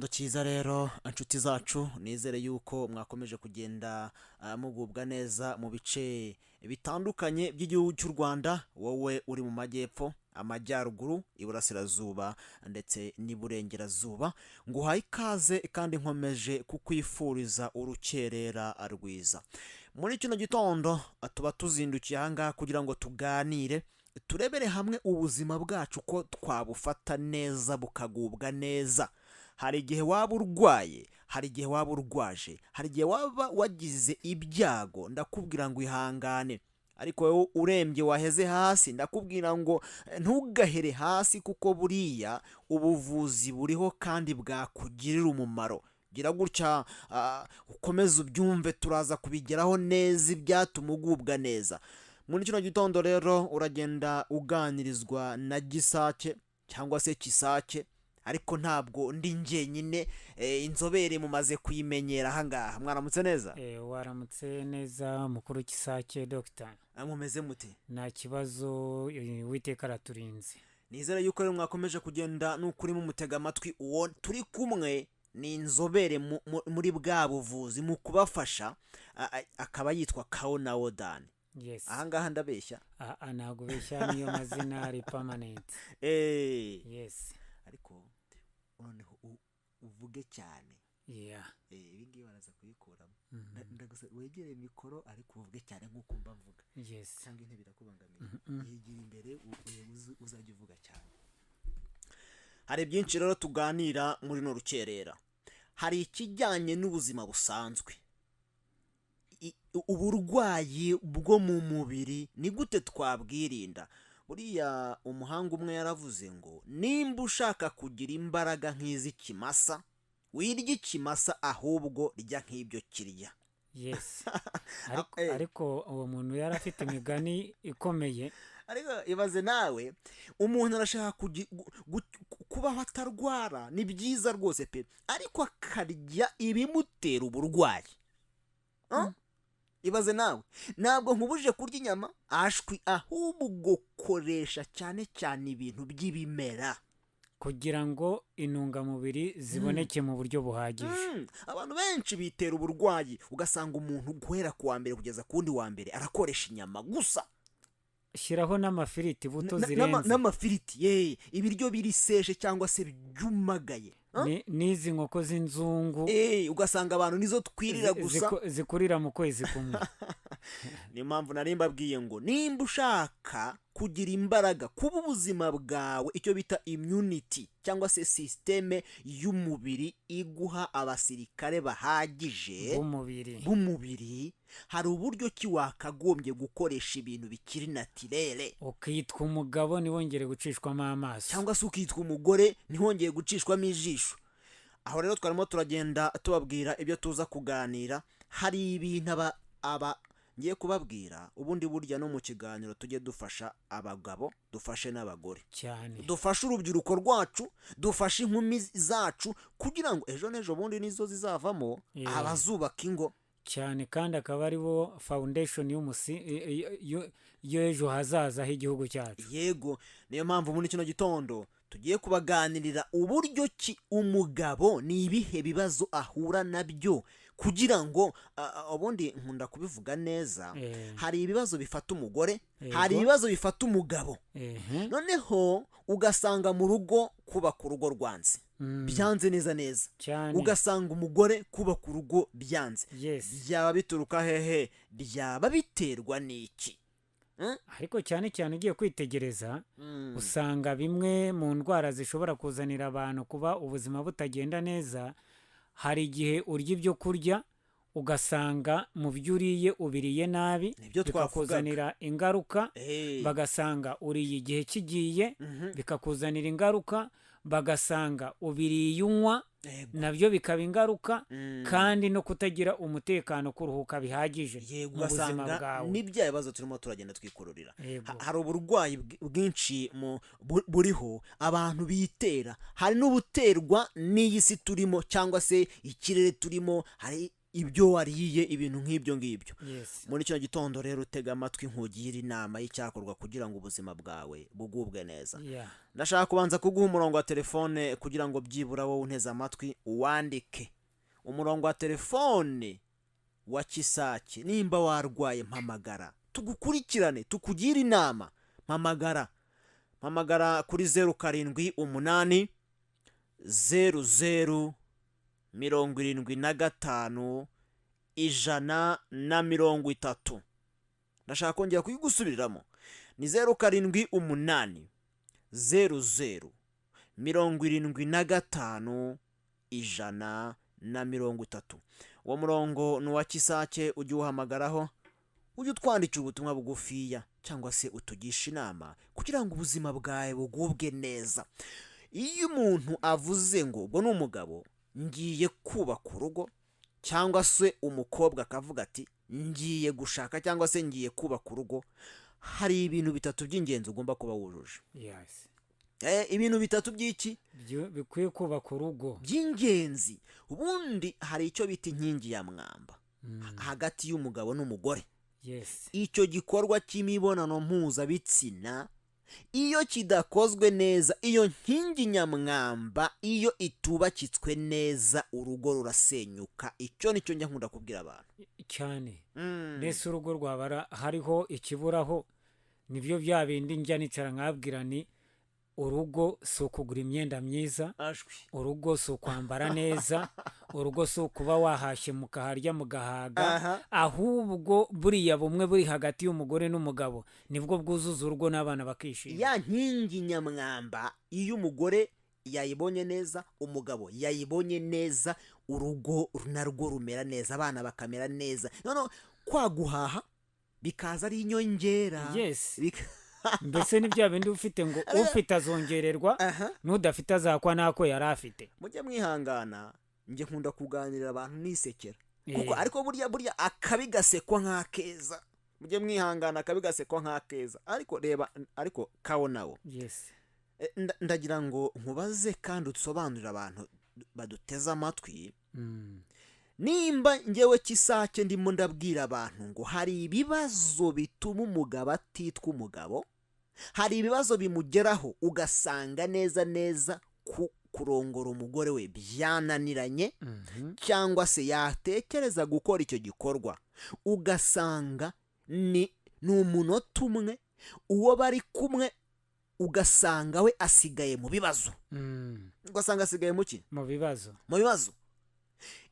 Cyiza rero, inshuti zacu, nizere yuko mwakomeje kugenda mugubwa neza mu bice bitandukanye by'igihugu cy'u Rwanda. Wowe uri mu majyepfo, amajyaruguru, iburasirazuba ndetse n'iburengerazuba, nguhaye ikaze kandi nkomeje kukwifuriza urukerera rwiza. Muri kino gitondo tuba tuzindukiye ahangaha kugira ngo tuganire, turebere hamwe ubuzima bwacu ko twabufata neza bukagubwa neza. Hari igihe waba urwaye, hari igihe waba urwaje, hari igihe waba wagize ibyago, ndakubwira ngo ihangane. Ariko wowe urembye waheze hasi, ndakubwira ngo ntugahere hasi, kuko buriya ubuvuzi buriho kandi bwakugirira umumaro. Gira gutya ukomeze ubyumve, turaza kubigeraho neza ibyatuma ugubwa neza. Muri kino gitondo rero uragenda uganirizwa na Gisake cyangwa se Kisake, ariko ntabwo ndi njyenyine. Inzobere mumaze kuyimenyera ahangaha. Mwaramutse neza? Waramutse neza, mukuru Kisake, dogita. Mumeze mute? Nta kibazo, Uwiteka araturinze. Nizere yuko rero mwakomeje kugenda n'ukuri mumutega amatwi. Uwo turi kumwe ni inzobere muri bwa buvuzi mu kubafasha, akaba yitwa Kawonawo Dani. Ahangaha ndabeshya? Aha ntabwo ubeshya, niyo mazina ari permanent. Yes. Ariko noneho uvuge cyane. Ibi ngibi baraza kubikuramo. Wegere mikoro ariko uvuge cyane nk'uko mba mvuga. Cyangwa intebe irakubangamiye? Yegera imbere, uzajya uvuga cyane. Hari byinshi rero tuganira muri runo rukerera. Hari ikijyanye n'ubuzima busanzwe, uburwayi bwo mu mubiri, ni gute twabwirinda? Buriya umuhanga umwe yaravuze ngo nimba ushaka kugira imbaraga nk'iz'ikimasa, wirya ikimasa, ahubwo rya nk'ibyo kirya. Yes, ariko, ariko uwo muntu yari afite imigani ikomeye. Ariko ibaze nawe, umuntu arashaka kubaho atarwara, ni byiza rwose pe, ariko akarya ibimutera uburwayi. Ah? Ibaze nawe, ntabwo nkubujije kurya inyama, ashwi, ahubwo koresha cyane cyane ibintu by'ibimera kugira ngo intungamubiri ziboneke mu buryo buhagije. Abantu benshi bitera uburwayi, ugasanga umuntu guhera ku wa mbere kugeza ku wundi wa mbere arakoresha inyama gusa. Shyiraho n'amafiriti, buto zirenze. N'amafiriti ye, ibiryo biri sèche cyangwa se byumagaye. Ah? N'izi nkoko z'inzungu. Ugasanga abantu nizo twirira gusa. Zikurira mu kwezi kumwe. Niyo mpamvu nari mbabwiye ngo nimba ushaka kugira imbaraga, kuba ubuzima bwawe, icyo bita immunity cyangwa se système y'umubiri iguha abasirikare bahagije b'umubiri. B'umubiri, hari uburyo ki wakagombye gukoresha ibintu bikiri naturel. Ukitwa umugabo ntiwongere gucishwamo amaso. Cyangwa se ukitwa umugore ntiwongere gucishwamo ijisho. Aho rero twarimo turagenda tubabwira ibyo tuza kuganira. Hari ibintu aba ngiye kubabwira. Ubundi burya no mu kiganiro tujye dufasha abagabo, dufashe n'abagore, dufashe urubyiruko rwacu, dufashe inkumi zacu, kugira ngo ejo n'ejo bundi nizo zizavamo abazubaka ingo. Cyane, kandi akaba ari bo foundation y'ejo hazaza h'igihugu cyacu. Yego, niyo mpamvu muri kino gitondo tugiye kubaganirira uburyo ki umugabo, ni ibihe bibazo ahura nabyo, kugira ngo ubundi nkunda kubivuga neza, hari ibibazo bifata umugore, hari ibibazo bifata umugabo, noneho ugasanga mu rugo kubaka urugo rwanze, byanze neza neza. Ugasanga umugore kubaka urugo byanze. Byaba bituruka hehe? Byaba biterwa n'iki? Ariko cyane cyane ugiye kwitegereza, usanga bimwe mu ndwara zishobora kuzanira abantu kuba ubuzima butagenda neza, hari igihe urya ibyo kurya ugasanga mu byo uriye ubiriye nabi, Nibyo twavugaga. bikakuzanira ingaruka. Bagasanga uriye igihe kigiye, bikakuzanira ingaruka. Bagasanga ubiriye unywa, nabyo bikaba ingaruka. Kandi no kutagira umutekano, kuruhuka bihagije mu buzima ugasanga bwawe. Ni bya bibazo turimo turagenda twikururira. Hari uburwayi bwinshi buriho abantu bitera, hari n'ubuterwa n'iyi si turimo cyangwa se ikirere turimo, hari Ibyo wariye, ibintu nk'ibyo ngibyo. Muri kino gitondo rero, utega amatwi nkugira inama y'icyakorwa kugira ngo ubuzima bwawe bugubwe neza. Ndashaka kubanza kuguha umurongo wa telefone kugira ngo byibura wowe unteze amatwi uwandike. Umurongo wa telefone wa Kisake, nimba warwaye mpamagara tugukurikirane, tukugire inama. Mpamagara, mpamagara kuri 0780075130. Ndashaka kongera kuyigusubiriramo, ni 0780075130. Uwo murongo ni uwa Kisake, ujye uwuhamagaraho, ujye utwandikira ubutumwa bugufiya cyangwa se utugisha inama kugira ngo ubuzima bwawe bugubwe neza. Iyo umuntu avuze ngo ubwo ni umugabo, ngiye kubaka urugo, cyangwa se umukobwa akavuga ati ngiye gushaka cyangwa se ngiye kubaka urugo, hari ibintu bitatu by'ingenzi ugomba kuba wujuje. Ibintu bitatu by'iki? Bikwiye kubaka urugo. By'ingenzi. Ubundi hari icyo bita inkingi ya mwamba hagati y'umugabo n'umugore. Icyo gikorwa cy'imibonano mpuzabitsina, iyo kidakozwe neza, iyo nkingi nyamwamba iyo itubakitswe neza, urugo rurasenyuka. Icyo nicyo njya nkunda kubwira abantu. Cyane. Mbese urugo rwabara hariho ikiburaho, nibyo bya bindi njya nicara nkabwira ni urugo si ukugura imyenda myiza, Ashwi. urugo si ukwambara neza, urugo si ukuba wahashye mukaharya mugahaga, ahubwo buriya bumwe buri hagati y'umugore n'umugabo nibwo bwuzuza urugo n'abana bakishima. Ya nkingi nyamwamba, iyo umugore yayibonye neza, umugabo yayibonye neza, urugo narwo rumera neza, abana bakamera neza, noneho kwa guhaha bikaza ari inyongera. Mbese ni bya bindi ufite ngo ufite azongererwa, n'udafite azakwa n'ako yari afite. Mujye mwihangana, njye nkunda kuganirira abantu nisekera, kuko ariko burya akabi gasekwa nk'akeza. Mujye mwihangana, akabi gasekwa nk'akeza. Ariko reba, ariko kawo nawo, ndagira ngo nkubaze kandi usobanurire abantu baduteze amatwi. Nimba ngewe Kisake ndimo ndabwira abantu ngo hari ibibazo bituma umugabo atitwa umugabo, hari ibibazo bimugeraho ugasanga neza neza ku kurongora umugore we byananiranye, cyangwa se yatekereza gukora icyo gikorwa ugasanga ni umunota umwe uwo bari kumwe, ugasanga we asigaye mu bibazo. Ugasanga asigaye mu ki? Mu bibazo. Mu bibazo.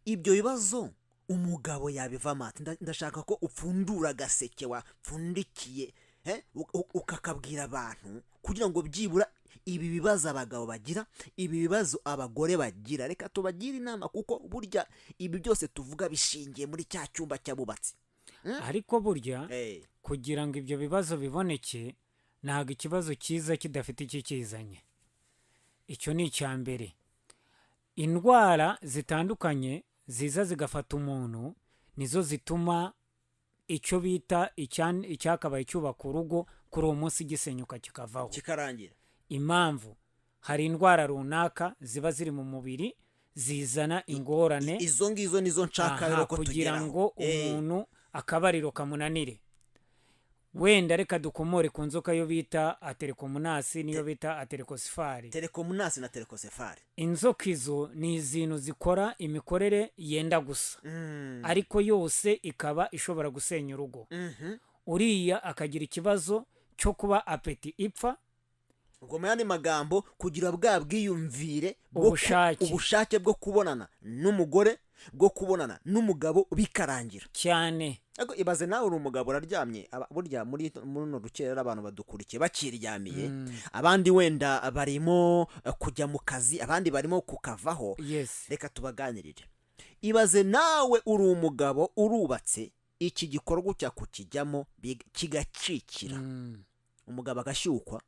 Ibyo bibazo umugabo yabivamo ate? Ndashaka ko upfundura agaseke wapfundikiye, ukakabwira abantu kugira ngo byibura ibi bibazo abagabo bagira, ibi bibazo abagore bagira, reka tubagire inama, kuko burya ibi byose tuvuga bishingiye muri cya cyumba cy'abubatsi. Ariko burya kugira ngo ibyo bibazo biboneke, ntabwo ikibazo cyiza kidafite ikikizanye. Icyo ni icya mbere. Indwara zitandukanye ziza zigafata umuntu nizo zituma icyo bita icyakabaye cyubaka urugo kuri uwo munsi gisenyuka kikavaho, kikarangira. Impamvu, hari indwara runaka ziba ziri mu mubiri zizana ingorane. Izo ngizo nizo nshaka rero ko kugira tugeraho. ngo umuntu akabariro kamunanire. Wenda reka dukomore ku nzoka yo bita aterikomunasi niyo bita aterikosifari. Telekomunasi na telekosefari. Inzoka izo ni izintu zikora imikorere yenda gusa, ariko yose ikaba ishobora gusenya urugo. Uriya akagira ikibazo cyo kuba appétit ipfa. Ubwo mu yandi magambo, kugira bwa bwiyumvire Ubushake. Ubushake bwo kubonana n'umugore, bwo kubonana n'umugabo, bikarangira. Cyane. Ariko ibaze nawe uri umugabo uraryamye, burya muri runo rukerera abantu badukurikiye bakiryamiye, abandi wenda barimo kujya mu kazi, abandi barimo kukavaho. Reka tubaganirire. Ibaze nawe uri umugabo, urubatse, iki gikorwa ujya kukijyamo kigacikira, umugabo agashyukwa,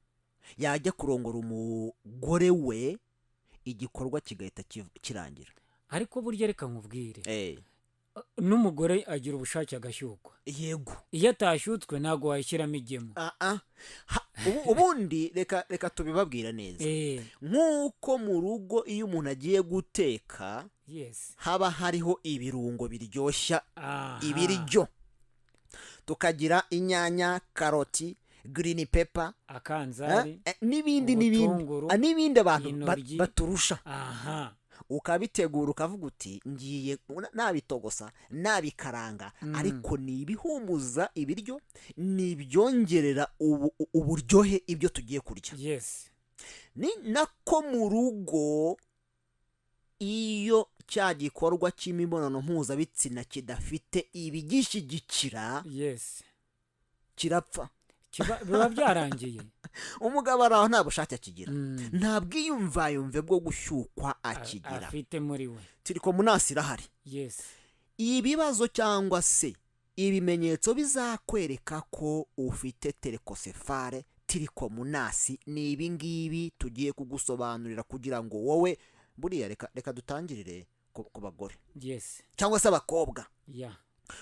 yajya kurongora umugore we igikorwa kigahita kirangira. Ariko burya reka nkubwire, N'umugore agira ubushake agashyukwa. Yego. Iyo atashyutswe ntabwo wayishyiramo igemu. Ah, ah. Ubundi reka tubibabwira neza. Nk'uko mu rugo iyo umuntu agiye guteka, haba hariho ibirungo biryoshya ibiryo, tukagira inyanya, karoti, green pepper, akanzari, n'ibindi n'ibindi, ubutunguru, n'ibindi abantu intoryi. baturusha. Ukabitegura ukavuga uti ngiye nabitogosa, nabikaranga, ariko ni ibihumuza ibiryo, ni ibyongerera uburyohe ibyo tugiye kurya. Ni nako mu rugo iyo cya gikorwa cy'imibonano mpuzabitsina kidafite ibigishyigikira, kirapfa. Biba byarangiye. Umugabo ari aho nta bushake akigira, nta bwiyumvayumve bwo gushyukwa akigira. Afite muri we. Trichomonas irahari. Ibibazo cyangwa se ibimenyetso bizakwereka ko ufite trichocéphale, trichomonas, ni ibi ngibi tugiye kugusobanurira kugira ngo wowe buriya reka dutangirire ku bagore cyangwa se abakobwa,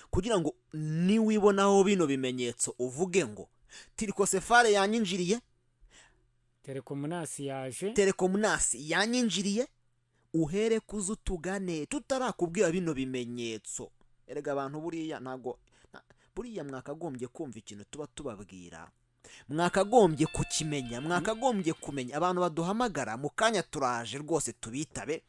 kugira ngo niwibonaho bino bimenyetso uvuge ngo trichocéphale yanyinjiriye, trichomonas yaje, trichomonas yanyinjiriye, uhere kuza utugane tutarakubwira bino bimenyetso. Erega abantu buriya ntabwo buriya mwakagombye kumva ikintu tuba tubabwira, mwakagombye kukimenya, mwakagombye kumenya. Abantu baduhamagara mu kanya turaje rwose tubitabe.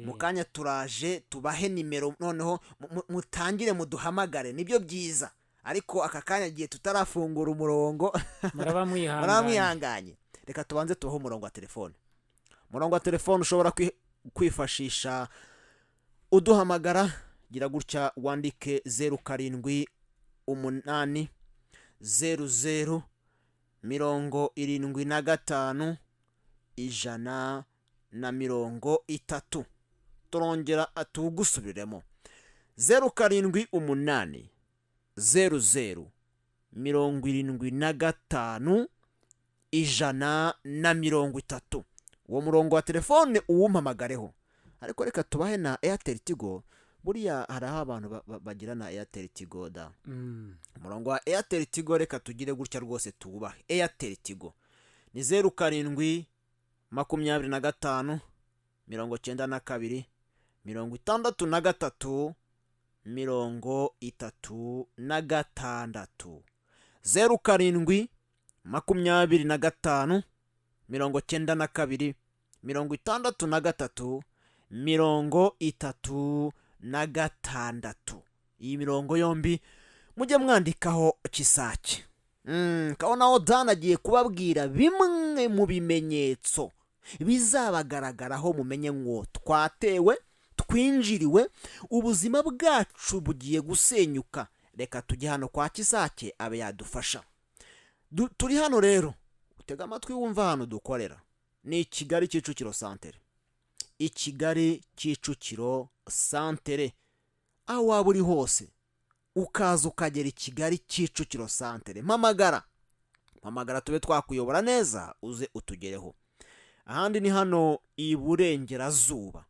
Mu kanya turaje tubahe nimero, noneho mutangire muduhamagare, nibyo byiza. Ariko aka kanya igihe tutarafungura umurongo, muraba mwihanganye. Muraba mwihanganye. Reka tubanze tubahe umurongo wa telefone. Umurongo wa telefone ushobora kwifashisha uduhamagara, gira gutya wandike 0780075130. Turongera tugusubiremo: 0780075130. Uwo murongo wa telefone uwumpamagareho. Ariko reka tubahe na Airtel Tigo. Buriya hari aho abantu bagira na Airtel Tigo da. Umurongo wa Airtel Tigo, reka tugire gutya rwose tuwubahe. Airtel Tigo ni 0725926336, 0725926336. Iyi mirongo yombi mujye mwandikaho Kisake. Kabonaho Dan agiye kubabwira bimwe mu bimenyetso bizabagaragaraho mumenye ngo twatewe, twinjiriwe, ubuzima bwacu bugiye gusenyuka, reka tujye hano kwa Kisake abe yadufasha. Turi hano rero, utega amatwi wumva hano dukorera ni i Kigali, Kicukiro santere. I Kigali, Kicukiro santere, aho waba uri hose ukaza ukagera i Kigali, Kicukiro santere, mpamagara, mpamagara tube twakuyobora neza uze utugereho. Ahandi ni hano iburengerazuba.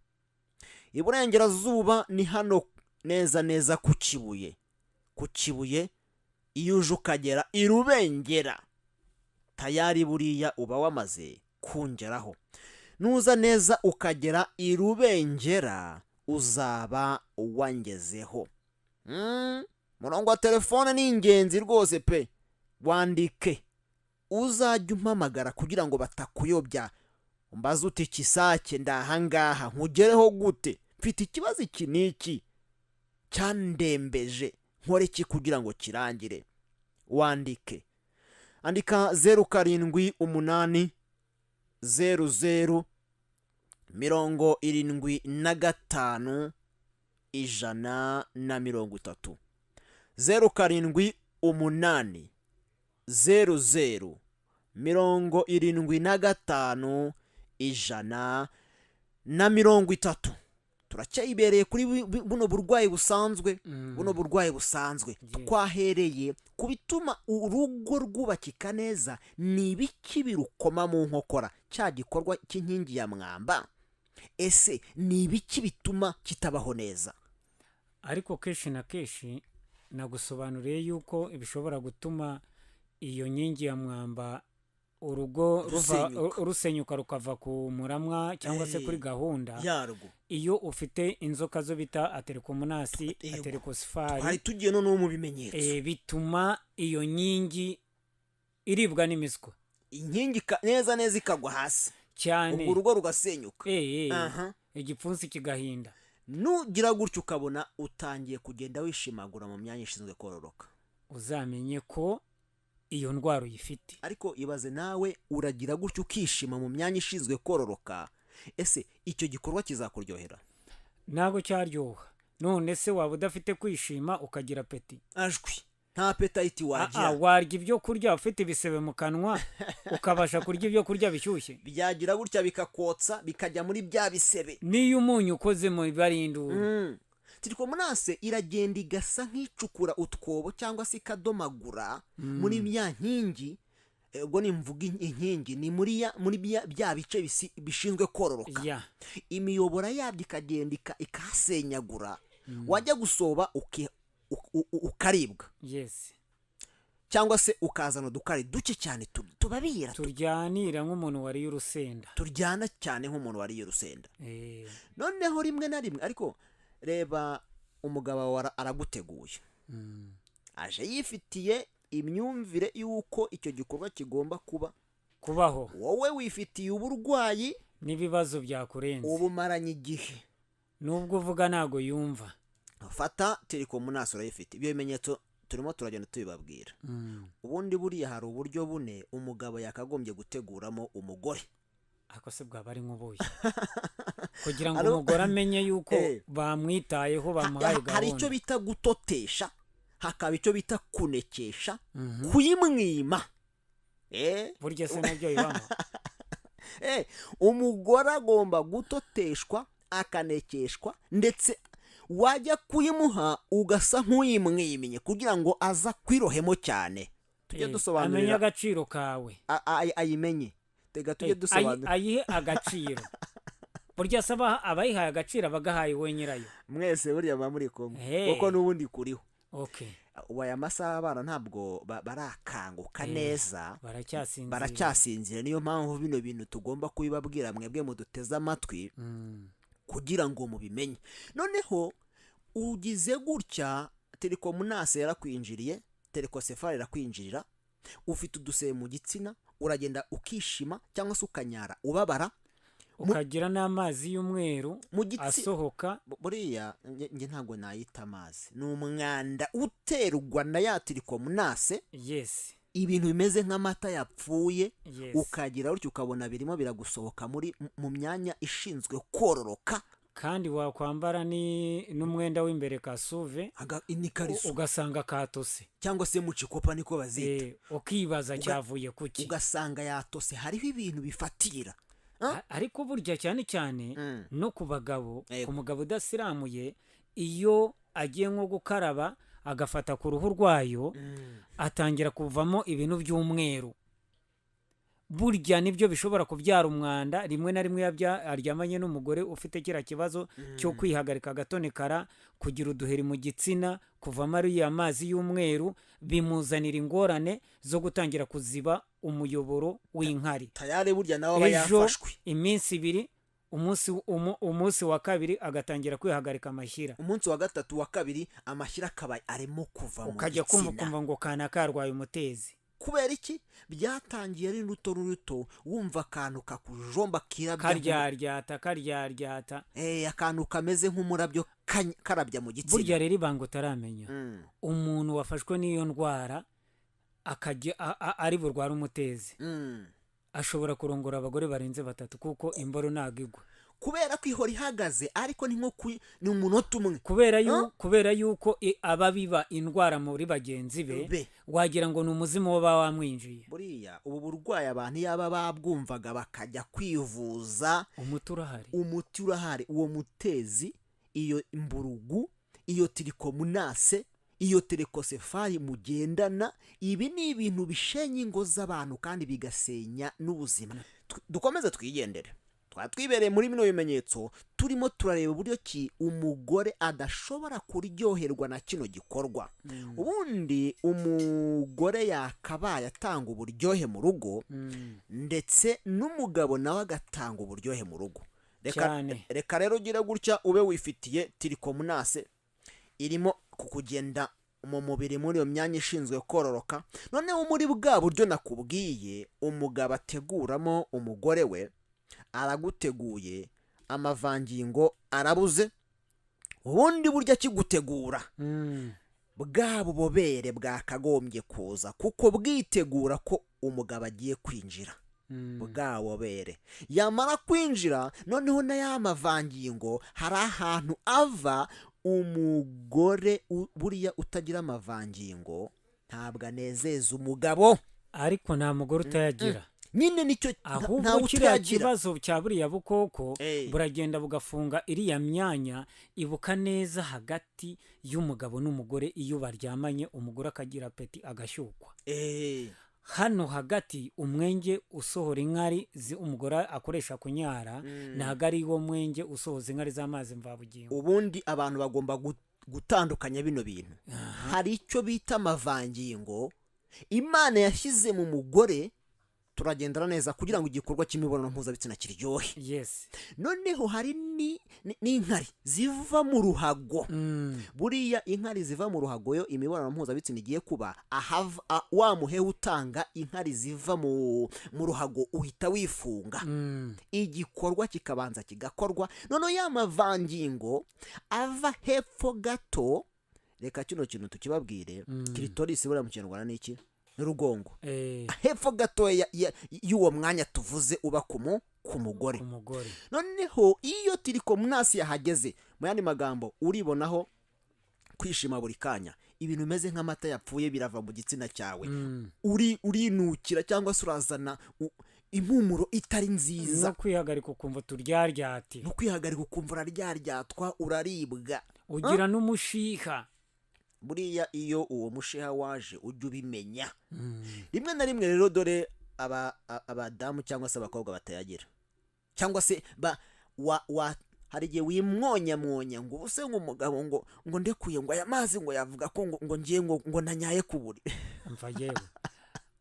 Iburengerazuba ni hano neza neza ku Kibuye. Ku Kibuye iyo uje ukagera i Rubengera, tayari buriya uba wamaze kungeraho. Nuza neza ukagera i Rubengera uzaba wangezeho. Murongo wa telefone ni ingenzi rwose pe, wandike uzajya umpamagara kugira ngo batakuyobya. Umbaze uti Kisake ndahangaha nkugereho gute, mfite ikibazo iki n'iki cyandembeje, nkore iki kugira ngo kirangire? Wandike, andika 0780075130, 0780075130. Turacyayibereye kuri buno burwayi busanzwe. Buno burwayi busanzwe, twahereye ku bituma urugo rwubakika neza. Ni ibiki birukoma mu nkokora, cya gikorwa cy'inkingi ya mwamba? Ese ni ibiki bituma kitabaho neza? Ariko kenshi na kenshi nagusobanuriye yuko bishobora gutuma iyo nkingi ya mwamba urugo Rusenyuka. rusenyuka rukava ku muramwa cyangwa se kuri gahunda yarwo. Iyo ufite inzoka zo bita aterikomonasi, aterikosifari. Twari tugiye noneho mu bimenyetso. Bituma iyo nkingi iribwa n'imiswa. Inkingi neza neza ikagwa hasi. Cyane. Ubwo urugo rugasenyuka. Igipfunsi kigahinda. Nugira gutyo ukabona utangiye kugenda wishimagura mu myanya ishinzwe kororoka, uzamenye ko iyo ndwara uyifite. Ariko ibaze nawe, uragira gutyo ukishima mu myanya ishinzwe kororoka, ese icyo gikorwa kizakuryohera? Ntabwo cyaryoha. None se waba udafite kwishima ukagira appétit? Ajwi, nta appétit wagira. Warya ibyo kurya ufite ibisebe mu kanwa, ukabasha kurya ibyo kurya bishyushye? Byagira gutya bikakotsa, bikajya muri bya bisebe. N'iyo umunyu ukozemo biba ari induru. Trichomonas iragenda igasa nk'icukura utwobo cyangwa se ikadomagura muri ya nkingi. Ubwo nimvuga inkingi ni muri bya bice bishinzwe kororoka. Imiyobora yabyo ikagenda ikahasenyagura, wajya gusoba ukaribwa cyangwa se ukazana udukari duke cyane tubabira. Turyanira nk'umuntu wariye urusenda. Turyana cyane nk'umuntu wariye urusenda. Noneho rimwe na rimwe, ariko reba, umugabo wawe araguteguye, aje yifitiye imyumvire y'uko icyo gikorwa kigomba kuba kubaho. Wowe wifitiye uburwayi n'ibibazo byakurenze, ubumaranye igihe. Nubwo uvuga ntabwo yumva. Fata trichomonas, urayifite, ibyo bimenyetso turimo turagenda tubibabwira. Ubundi buriya hari uburyo bune umugabo yakagombye guteguramo umugore. Ako se bwaba ari nk'ubuye kugira ngo umugore amenye yuko bamwitayeho, bamuhaye Hari icyo gahunda? bita gutotesha, hakaba icyo bita kunekesha, kuyimwima. Burya se nabyo bibamo? Umugore agomba gutoteshwa, akanekeshwa, ndetse wajya kuyimuha ugasa nk'uyimwimye kugira ngo aza kwirohemo cyane. Tujye Amenye dusobanurira agaciro kawe. Ayimenye. Tega tujye dusobanura. Ayihe agaciro. Burya se abayihaye agaciro aba agahaye we nyirayo. Mwese buriya muba muri kumwe, kuko n'ubundi kuriho. Ubu aya masaha abana ntabwo barakanguka neza. Baracyasinzira. Baracyasinzira. Niyo mpamvu bino bintu tugomba kubibabwira mwebwe muduteze amatwi kugira ngo mubimenye. Noneho ugize gutya, trichomonas yarakwinjiriye, tricosefali irakwinjirira, ufite udusebe mu gitsina, uragenda ukishima cyangwa se ukanyara ubabara. Ukagira n'amazi y'umweru mu gitsina asohoka. Buriya njye ntabwo nayita amazi, ni umwanda uterwa na ya trichomonas, ibintu bimeze nk'amata yapfuye. Ukagira gutyo ukabona birimo biragusohoka muri mu myanya ishinzwe kororoka. Kandi wakwambara n'umwenda w'imbere ka suve, n'ikariso, ugasanga katose. Cyangwa se mu cikopa niko bazita. Ukibaza cyavuye kuki. Ugasanga yatose, hariho ibintu bifatira. Ariko burya cyane cyane no ku bagabo, ku mugabo udasiramuye, iyo agiye nko gukaraba agafata ku ruhu rwayo, atangira kuvamo ibintu by'umweru. Burya nibyo bishobora kubyara umwanda. Rimwe na rimwe iyo aryamanye n'umugore ufite kiriya kibazo cyo kwihagarika agatonekara, kugira uduheri mu gitsina, kuvamo ariya mazi y'umweru, bimuzanira ingorane zo gutangira kuziba umuyoboro w'inkari. Tayari burya nawe aba Ejo yafashwe. iminsi 2, umunsi wa kabiri agatangira kwihagarika amashyira. Umunsi wa gatatu, wa kabiri, amashyira akaba arimo kuva mu Ukajya kumva gitsina. ukumva ngo kana karwaye umutezi. Kubera iki? Byatangiye ari ruto ruto, wumva akantu kakujomba kirabya Karyaryata, karyaryata. Akantu kameze nk'umurabyo karabya mu gitsina. Burya rero ibanga utaramenya, umuntu wafashwe n'iyo ndwara akajya ari burware umutezi, ashobora kurongora abagore barenze batatu, kuko imboro ntabwo igwa. Kubera ko ihora ihagaze, ariko ni nko ni umunota umwe. Kubera yuko aba biba indwara muri bagenzi be, wagira ngo ni umuzimu waba wamwinjiye. Buriya ubu burwayi abantu yaba babwumvaga bakajya kwivuza. Umuti urahari. Umuti urahari. Uwo mutezi, iyo mburugu, iyo trichomonas, iyo tricosefali mugendana, ibi ni ibintu bishenya ingo z'abantu kandi bigasenya n'ubuzima. Dukomeze twigendere. Twaba twibereye muri bino bimenyetso, turimo turareba uburyo ki umugore adashobora kuryoherwa na kino gikorwa. Ubundi umugore yakabaye atanga uburyohe mu rugo, ndetse n'umugabo nawe agatanga uburyohe mu rugo. Reka, Cyane. reka rero ugire gutya ube wifitiye trichomonas irimo kukugenda mu mubiri muri iyo myanya ishinzwe kororoka. Noneho muri bwa buryo nakubwiye umugabo ateguramo umugore we, araguteguye, amavangingo arabuze. Ubundi buryo akigutegura, bwa bubobere bwakagombye kuza kuko bwitegura ko umugabo agiye kwinjira. Bwa bubobere yamara kwinjira, noneho na ya mavangingo hari ahantu ava. Umugore buriya utagira amavangingo ntabwo anezeza umugabo. Ariko nta mugore utayagira. Nyine nicyo Ahubwo ntawe kiriya utayagira. kibazo cya buriya bukoko buragenda bugafunga iriya myanya. Ibuka neza, hagati y'umugabo n'umugore iyo baryamanye, umugore akagira appétit, agashyukwa, hano hagati umwenge usohora inkari umugore akoresha kunyara, ntabwo ari wo mwenge usohoza inkari z'amazi mvabugingo. Ubundi abantu bagomba gutandukanya bino bintu. Hari icyo bita amavangingo Imana yashyize mu mugore, turagendana neza, kugira ngo igikorwa cy'imibonano mpuzabitsina kiryohe. Noneho hari n'inkari ziva mu ruhago. Buriya inkari ziva mu ruhago, yo imibonano mpuzabitsina igiye kuba, ahava wa muheha utanga inkari ziva mu ruhago uhita wifunga, igikorwa kikabanza kigakorwa. Noneho ya mavangingo ava hepfo gato, reka kino kintu tukibabwire. Clitoris buriya mu Kinyarwanda ni iki? N'urugongo. Hepfo gato y'uwo mwanya tuvuze uba ku mugore. Umugore. Noneho iyo trichomonas yahageze, mu yandi magambo uribonaho kwishima buri kanya, ibintu bimeze nk'amata yapfuye birava mu gitsina cyawe, uri urinukira cyangwa se urazana impumuro itari nziza. No kwihagarika ukumva turyaryate. No kwihagarika ukumva uraryaryatwa, uraribwa. Ugira n'umushiha. Buriya iyo uwo mushiha waje, ujya ubimenya. Rimwe na rimwe rero, dore abadamu cyangwa se abakobwa batayagira, cyangwa se ba wa, wa hari igihe wimwonyamwonya ngo ubuse ngo umugabo ngo ndekuye ngo aya mazi ngo yavuga ko ngo ngiye ngo nanyaye ku buriri. Mva yewe,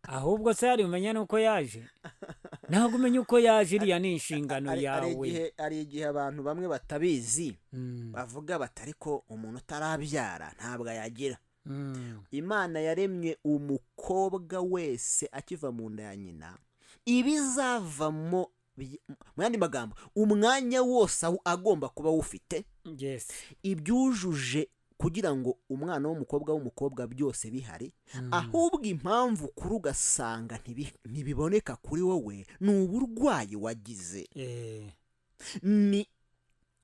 ahubwo se hari umenya n'uko yaje? Ntabwo umenya uko yaje, iriya ni inshingano Hari yawe. igihe abantu bamwe batabizi bavuga bati: "Ariko umuntu utarabyara ntabwo ayagira." Imana yaremye umukobwa wese akiva mu nda ya nyina, ibizavamo mu yandi magambo umwanya wose agomba kuba awufite, ibyujuje kugira ngo umwana w'umukobwa byose bihari. Ahubwo impamvu kuri ugasanga ntibiboneka kuri wowe ni uburwayi wagize. Ni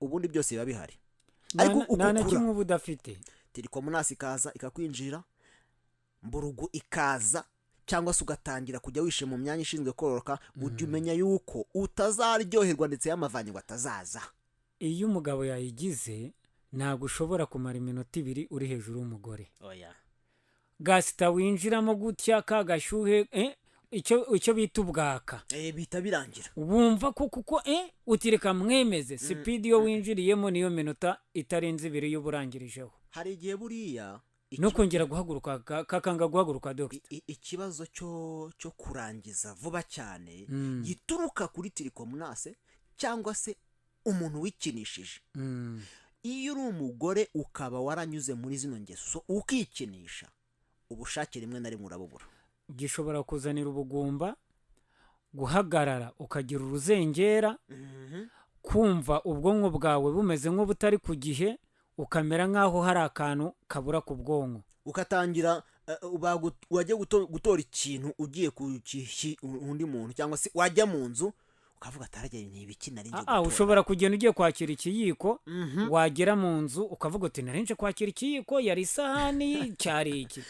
ubundi byose biba bihari, ariko Nta na uko ukura, kimwe uba udafite. Trichomonas ikaza ikakwinjira, mburugu ikaza, cyangwa se ugatangira kujya wishe mu myanya ishinzwe kororoka, ujya umenya yuko utazaryoherwa, ndetse y'amavangingo atazaza. Iyo umugabo yayigize, ntabwo ushobora kumara iminota 2 uri hejuru y'umugore. Oya. Gasita winjiramo gutya ka gashyuhe, icyo bita ubwaka. Bihita birangira. Wumva ko kuko utireka mwemeze speed, iyo winjiriyemo niyo minota itarenze 2 y'uba urangirijeho. Hari igihe buriya No kongera guhaguruka kakanga guhaguruka, dogita. Ikibazo cyo kurangiza vuba cyane gituruka kuri trichomonas cyangwa se umuntu wikinishije. Iyo uri umugore ukaba waranyuze muri zino ngeso ukikinisha, ubushake rimwe na rimwe urabubura. Gishobora kuzanira ubugumba, guhagarara ukagira uruzengera, kumva ubwonko bwawe bumeze nk'ubutari ku gihe, ukamera nk'aho hari akantu kabura ku bwonko. Ugatangira wajya gutora ikintu ugiye kugiha undi muntu, cyangwa se wajya mu nzu ukavuga ataragera ni ibiki nari ngiye gutora. Ushobora kugenda ugiye kwakira ikiyiko, wagera mu nzu ukavuga uti: "Nari nje kwakira ikiyiko, yari isahani, cyari iki?"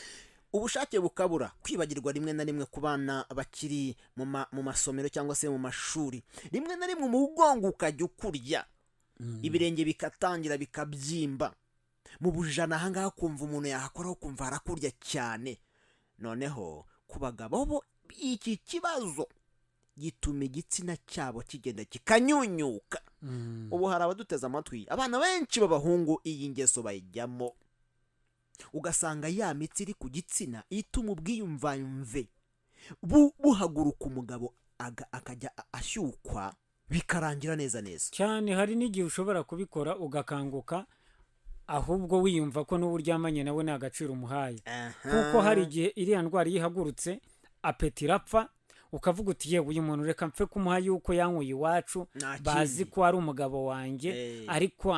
Ubushake bukabura, kwibagirwa rimwe na rimwe ku bana bakiri mu masomero cyangwa se mu mashuri, rimwe na rimwe umugongo ukajya ukurya, ibirenge bikatangira bikabyimba mu bujana ahangaha, kumva umuntu yahakoraho kumva harakurya cyane. Noneho ku bagabo bo, iki kibazo Gituma igitsina cyabo kigenda kikanyunyuka. Ubu hari abaduteze amatwi, abana benshi b'abahungu iyi ngeso bayijyamo, ugasanga ya mitsi iri ku gitsina ituma ubwiyumvamve buhaguruka, umugabo akajya ashyukwa, bikarangira neza neza. Cyane, hari n'igihe ushobora kubikora ugakanguka ahubwo wiyumva ko n'uwo uryamanye nawe nta gaciro umuhaye, kuko hari igihe iriya ndwara iyo ihagurutse appétit irapfa, ukavuga uti: "Yewe, uyu muntu reka mpfe kumuha yuko yanyweye iwacu, Nta bazi kindi. ko ari umugabo wanjye." Ariko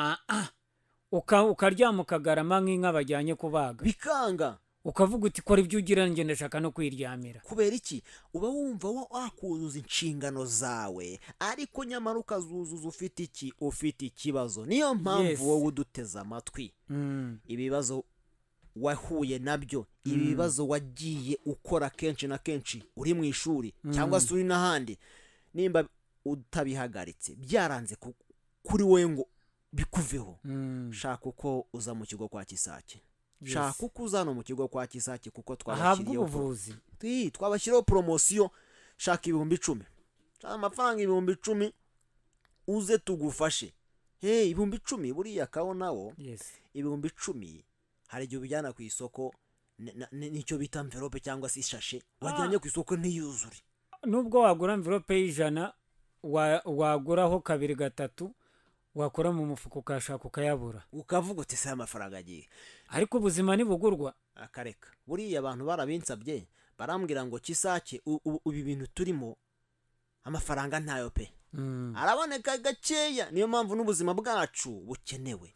ukaryama ukagarama nk'inka bajyanye kubaga. Bikanga. Ukavuga uti: "Kora ibyo ugira, njye ndashaka no kwiryamira." Kubera iki? Uba wumva wakuzuza inshingano zawe, ariko nyamara ukazuzuza ufite iki? Ufite ikibazo. Niyo mpamvu wowe uduteze amatwi, ibibazo wahuye nabyo, ibibazo wagiye ukora kenshi na kenshi uri mu ishuri cyangwa se uri n'ahandi, nimba utabihagaritse, byaranze kuri wowe ngo bikuveho, shaka uko uza mu kigo kwa Kisake. Shaka uko uza hano mu kigo kwa Kisake, kuko ahabwa twabashyiriyeho ubuvuzi. Twabashyiriyeho poromosiyo. Shaka 10,000, shaka amafaranga 10,000 uze tugufashe. Hey, 10,000 buriya kawo nawo. 10,000 hari igihe ubijyana ku isoko, nicyo bita enveloppe cyangwa se ishashe wajyanye ku isoko ntiyuzure. Nubwo wagura enveloppe y'ijana, waguraho kabiri gatatu, wakora mu mufuka ukashaka ukayabura. Ukavuga uti: "Se amafaranga agiye?" Ariko ubuzima ntibugurwa. Akareka. Buriya abantu barabinsabye, barambwira ngo: "Kisake, ibi bintu turimo amafaranga ntayo pe, araboneka gakeya, niyo mpamvu n'ubuzima bwacu bukenewe."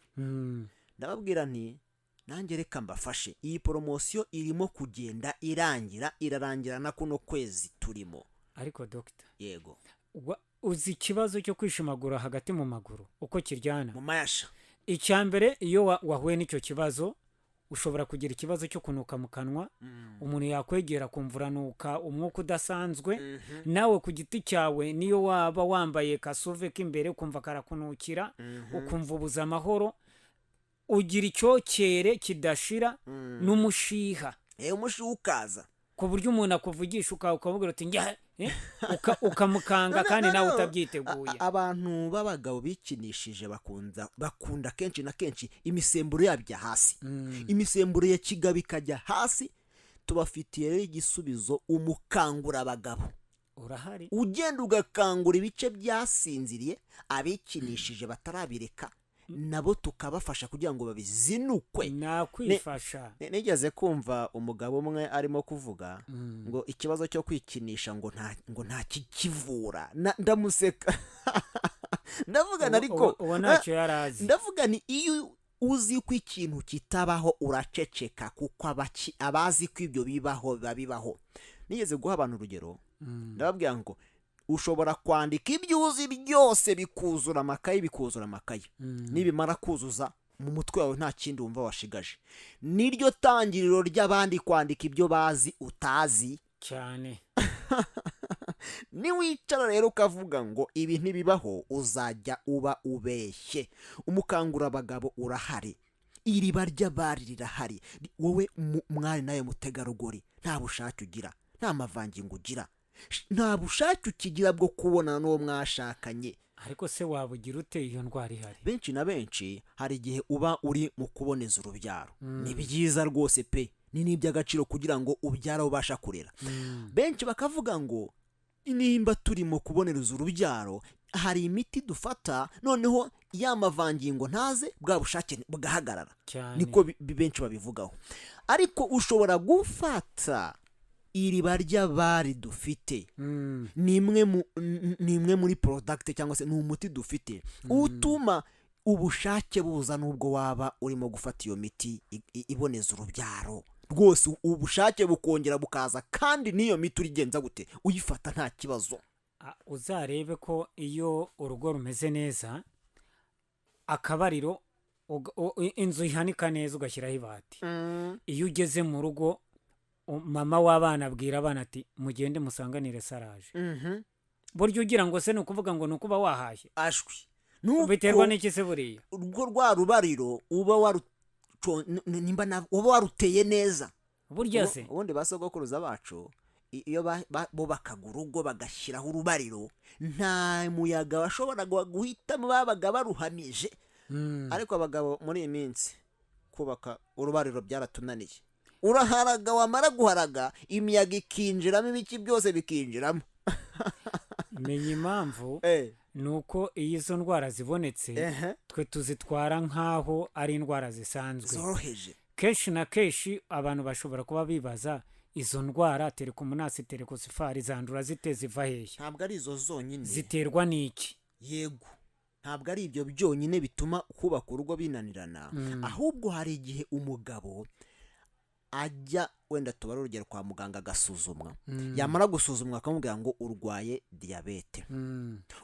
Ndababwira nti: "Nanjye reka mbafashe." Iyi poromosiyo irimo kugenda irangira, irarangira na kuno kwezi turimo. Ariko dogita, Yego. uzi ikibazo cyo kwishimagura hagati mu maguru uko kiryana? Mu mayasha. Icya mbere, iyo wahuye n'icyo kibazo, ushobora kugira ikibazo cyo kunuka mu kanwa. Umuntu yakwegera akumva uranuka umwuka udasanzwe. Nawe ku giti cyawe, niyo waba wambaye kasuve k'imbere, ukumva karakunukira, ukumva ubuze amahoro, ugira icyokere kidashira n'umushiha. Umushiha ukaza. Ku buryo umuntu akuvugisha ukavuga uti njya ukamukanga No, no, kandi no, nawe no. utabyiteguye. Abantu b'abagabo bikinishije bakunda kenshi na kenshi imisemburo yabo ijya hasi, imisemburo ya kigabo ikajya hasi. Tubafitiye rero igisubizo, umukangurabagabo. Urahari. Ugenda ugakangura ibice byasinziriye. Abikinishije batarabireka nabo tukabafasha kugira ngo babizinukwe. Nakwifasha. Nigeze kumva umugabo umwe arimo kuvuga ngo ikibazo cyo kwikinisha ngo nta kikivura. Ndamuseka, ndavuga na ariko Uwo ntacyo yari azi. Ndavuga ni iyo uzi ko ikintu kitabaho uraceceka, kuko abazi ko ibyo bibaho biba bibaho. Nigeze guha abantu urugero, ndababwira ngo ushobora kwandika ibyo uzi byose bikuzura amakayi, bikuzura amakayi. Nibimara kuzuza mu mutwe wawe, nta kindi wumva washigaje, niryo tangiriro ry'abandi kwandika ibyo bazi utazi. Cyane. Niwicara rero ukavuga ngo ibi ntibibaho, uzajya uba ubeshye. Umukangurabagabo urahari, iriba ry'abari rirahari. Wowe mwari nawe mutegarugori, nta bushake ugira, nta mavangingo ugira, nta bushake ukigira bwo kubonana n'uwo mwashakanye. Ariko se wabugira ute iyo ndwara ihari? Benshi na benshi hari igihe uba uri mu kuboneza urubyaro. Ni byiza rwose pe, ni n'iby'agaciro kugira ngo ubyare ubasha kurera. Benshi bakavuga ngo nimba turi mu kubonereza urubyaro, hari imiti dufata, noneho ya mavangingo ntaze, bwa bushake bugahagarara. Cyane. Niko benshi babivugaho. Ariko ushobora gufata iriba ry'abari dufite. Ni imwe muri product cyangwa se ni umuti dufite utuma ubushake buza n'ubwo waba urimo gufata iyo miti iboneza urubyaro. Rwose ubushake bukongera bukaza, kandi n'iyo miti urigenza gute uyifata nta kibazo. Uzarebe ko iyo urugo rumeze neza, akabariro, inzu ihanika neza, ugashyiraho ibati, iyo ugeze mu rugo, mama w'abana abwira abana ati: "Mugende musanganire saraje." Burya ugira ngo se ni ukuvuga ngo ni ukuba wahashye? Ashwi. Biterwa n'iki se buriya? Urwo rwa rubariro uba nimba uba waruteye neza. Burya se Ubundi ba sogokuruza bacu Iyo bubakaga urugo bagashyiraho urubariro, nta muyaga washoboraga guhitamo, babaga baruhamije. Ariko abagabo muri iyi minsi kubaka urubariro byaratunaniye. Uraharaga, wamara guharaga imiyaga ikinjiramo, ibiki byose bikinjiramo. Menya impamvu ni uko iyo izo ndwara zibonetse, twe tuzitwara nk'aho ari indwara zisanzwe zoroheje. Kenshi na kenshi abantu bashobora kuba bibaza izo ndwara trichomonas, trichosifari zandura zite, ziva hehe? Ntabwo ari izo zonyine. Ziterwa n'iki? Yego, ntabwo ari ibyo byonyine bituma kubaka urugo binanirana, ahubwo hari igihe umugabo ajya, wenda tubare urugero, kwa muganga agasuzumwa, yamara gusuzumwa akamubwira ngo urwaye diyabete,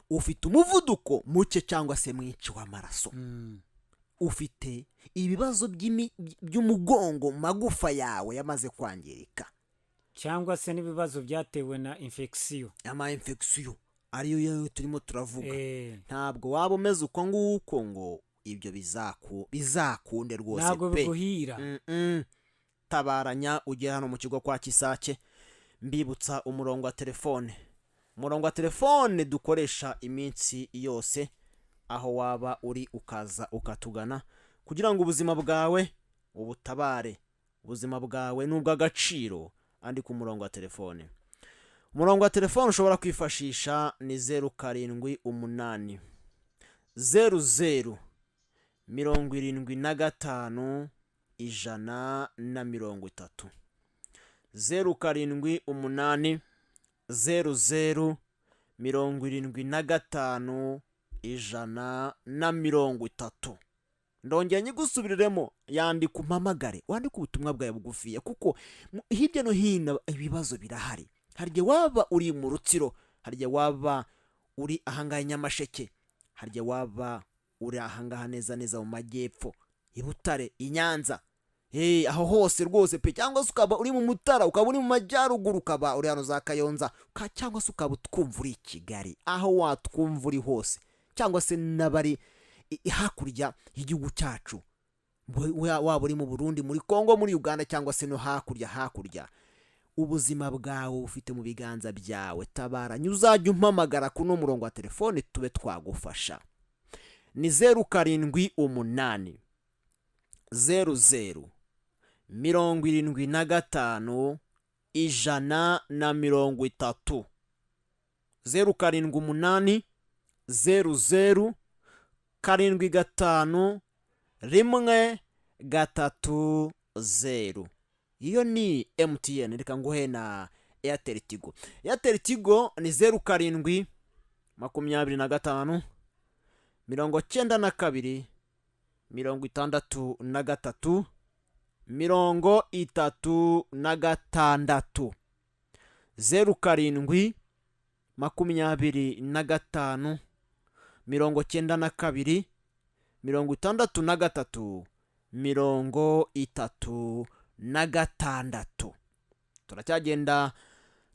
ufite umuvuduko muke cyangwa se mwinshi w'amaraso, ufite ibibazo by'umugongo, mu magufa yawe yamaze kwangirika, cyangwa se n'ibibazo byatewe na infection. Ama infection ariyo yo turimo turavuga. Ntabwo waba umeze uko nguko ngo ibyo bizakunde rwose ntabwo pe. Biguhira. Tabaranya ugere hano mu kigo kwa Kisake. Mbibutsa umurongo wa telefone, umurongo wa telefone dukoresha iminsi yose, aho waba uri ukaza ukatugana kugira ngo ubuzima bwawe ubutabare. Ubuzima bwawe ni ubw'agaciro. Andika umurongo wa telefone. Umurongo wa telefone ushobora kwifashisha ni 0780075130, 0780075130. Ndongera nyigusubiriremo. Yandika umpamagare, wandike ubutumwa bwawe bugufiya, kuko hirya no hino ibibazo birahari. Hari igihe waba uri mu Rutsiro, hari igihe waba uri ahangaha i Nyamasheke, hari igihe waba uri ahangaha neza neza mu majyepfo, i Butare, i Nyanza, aho hose rwose pe, cyangwa se ukaba uri mu Mutara, ukaba uri mu majyaruguru, ukaba uri hano za Kayonza, cyangwa se ukaba utwumva uri i Kigali. Aho watwumva uri hose, cyangwa se n'abari hakurya y'igihugu cyacu, waba uri mu Burundi, muri Kongo, muri Uganda, cyangwa se no hakurya hakurya, ubuzima bwawe bufite mu biganza byawe. Tabaranya uzajya umpamagara kuno murongo wa telefone tube twagufasha. Ni 0780075130, 0780075130. Iyo ni MTN. Reka nguhe na Airtel Tigo. Airtel Tigo ni 0725926336, 0725926336. Turacyagenda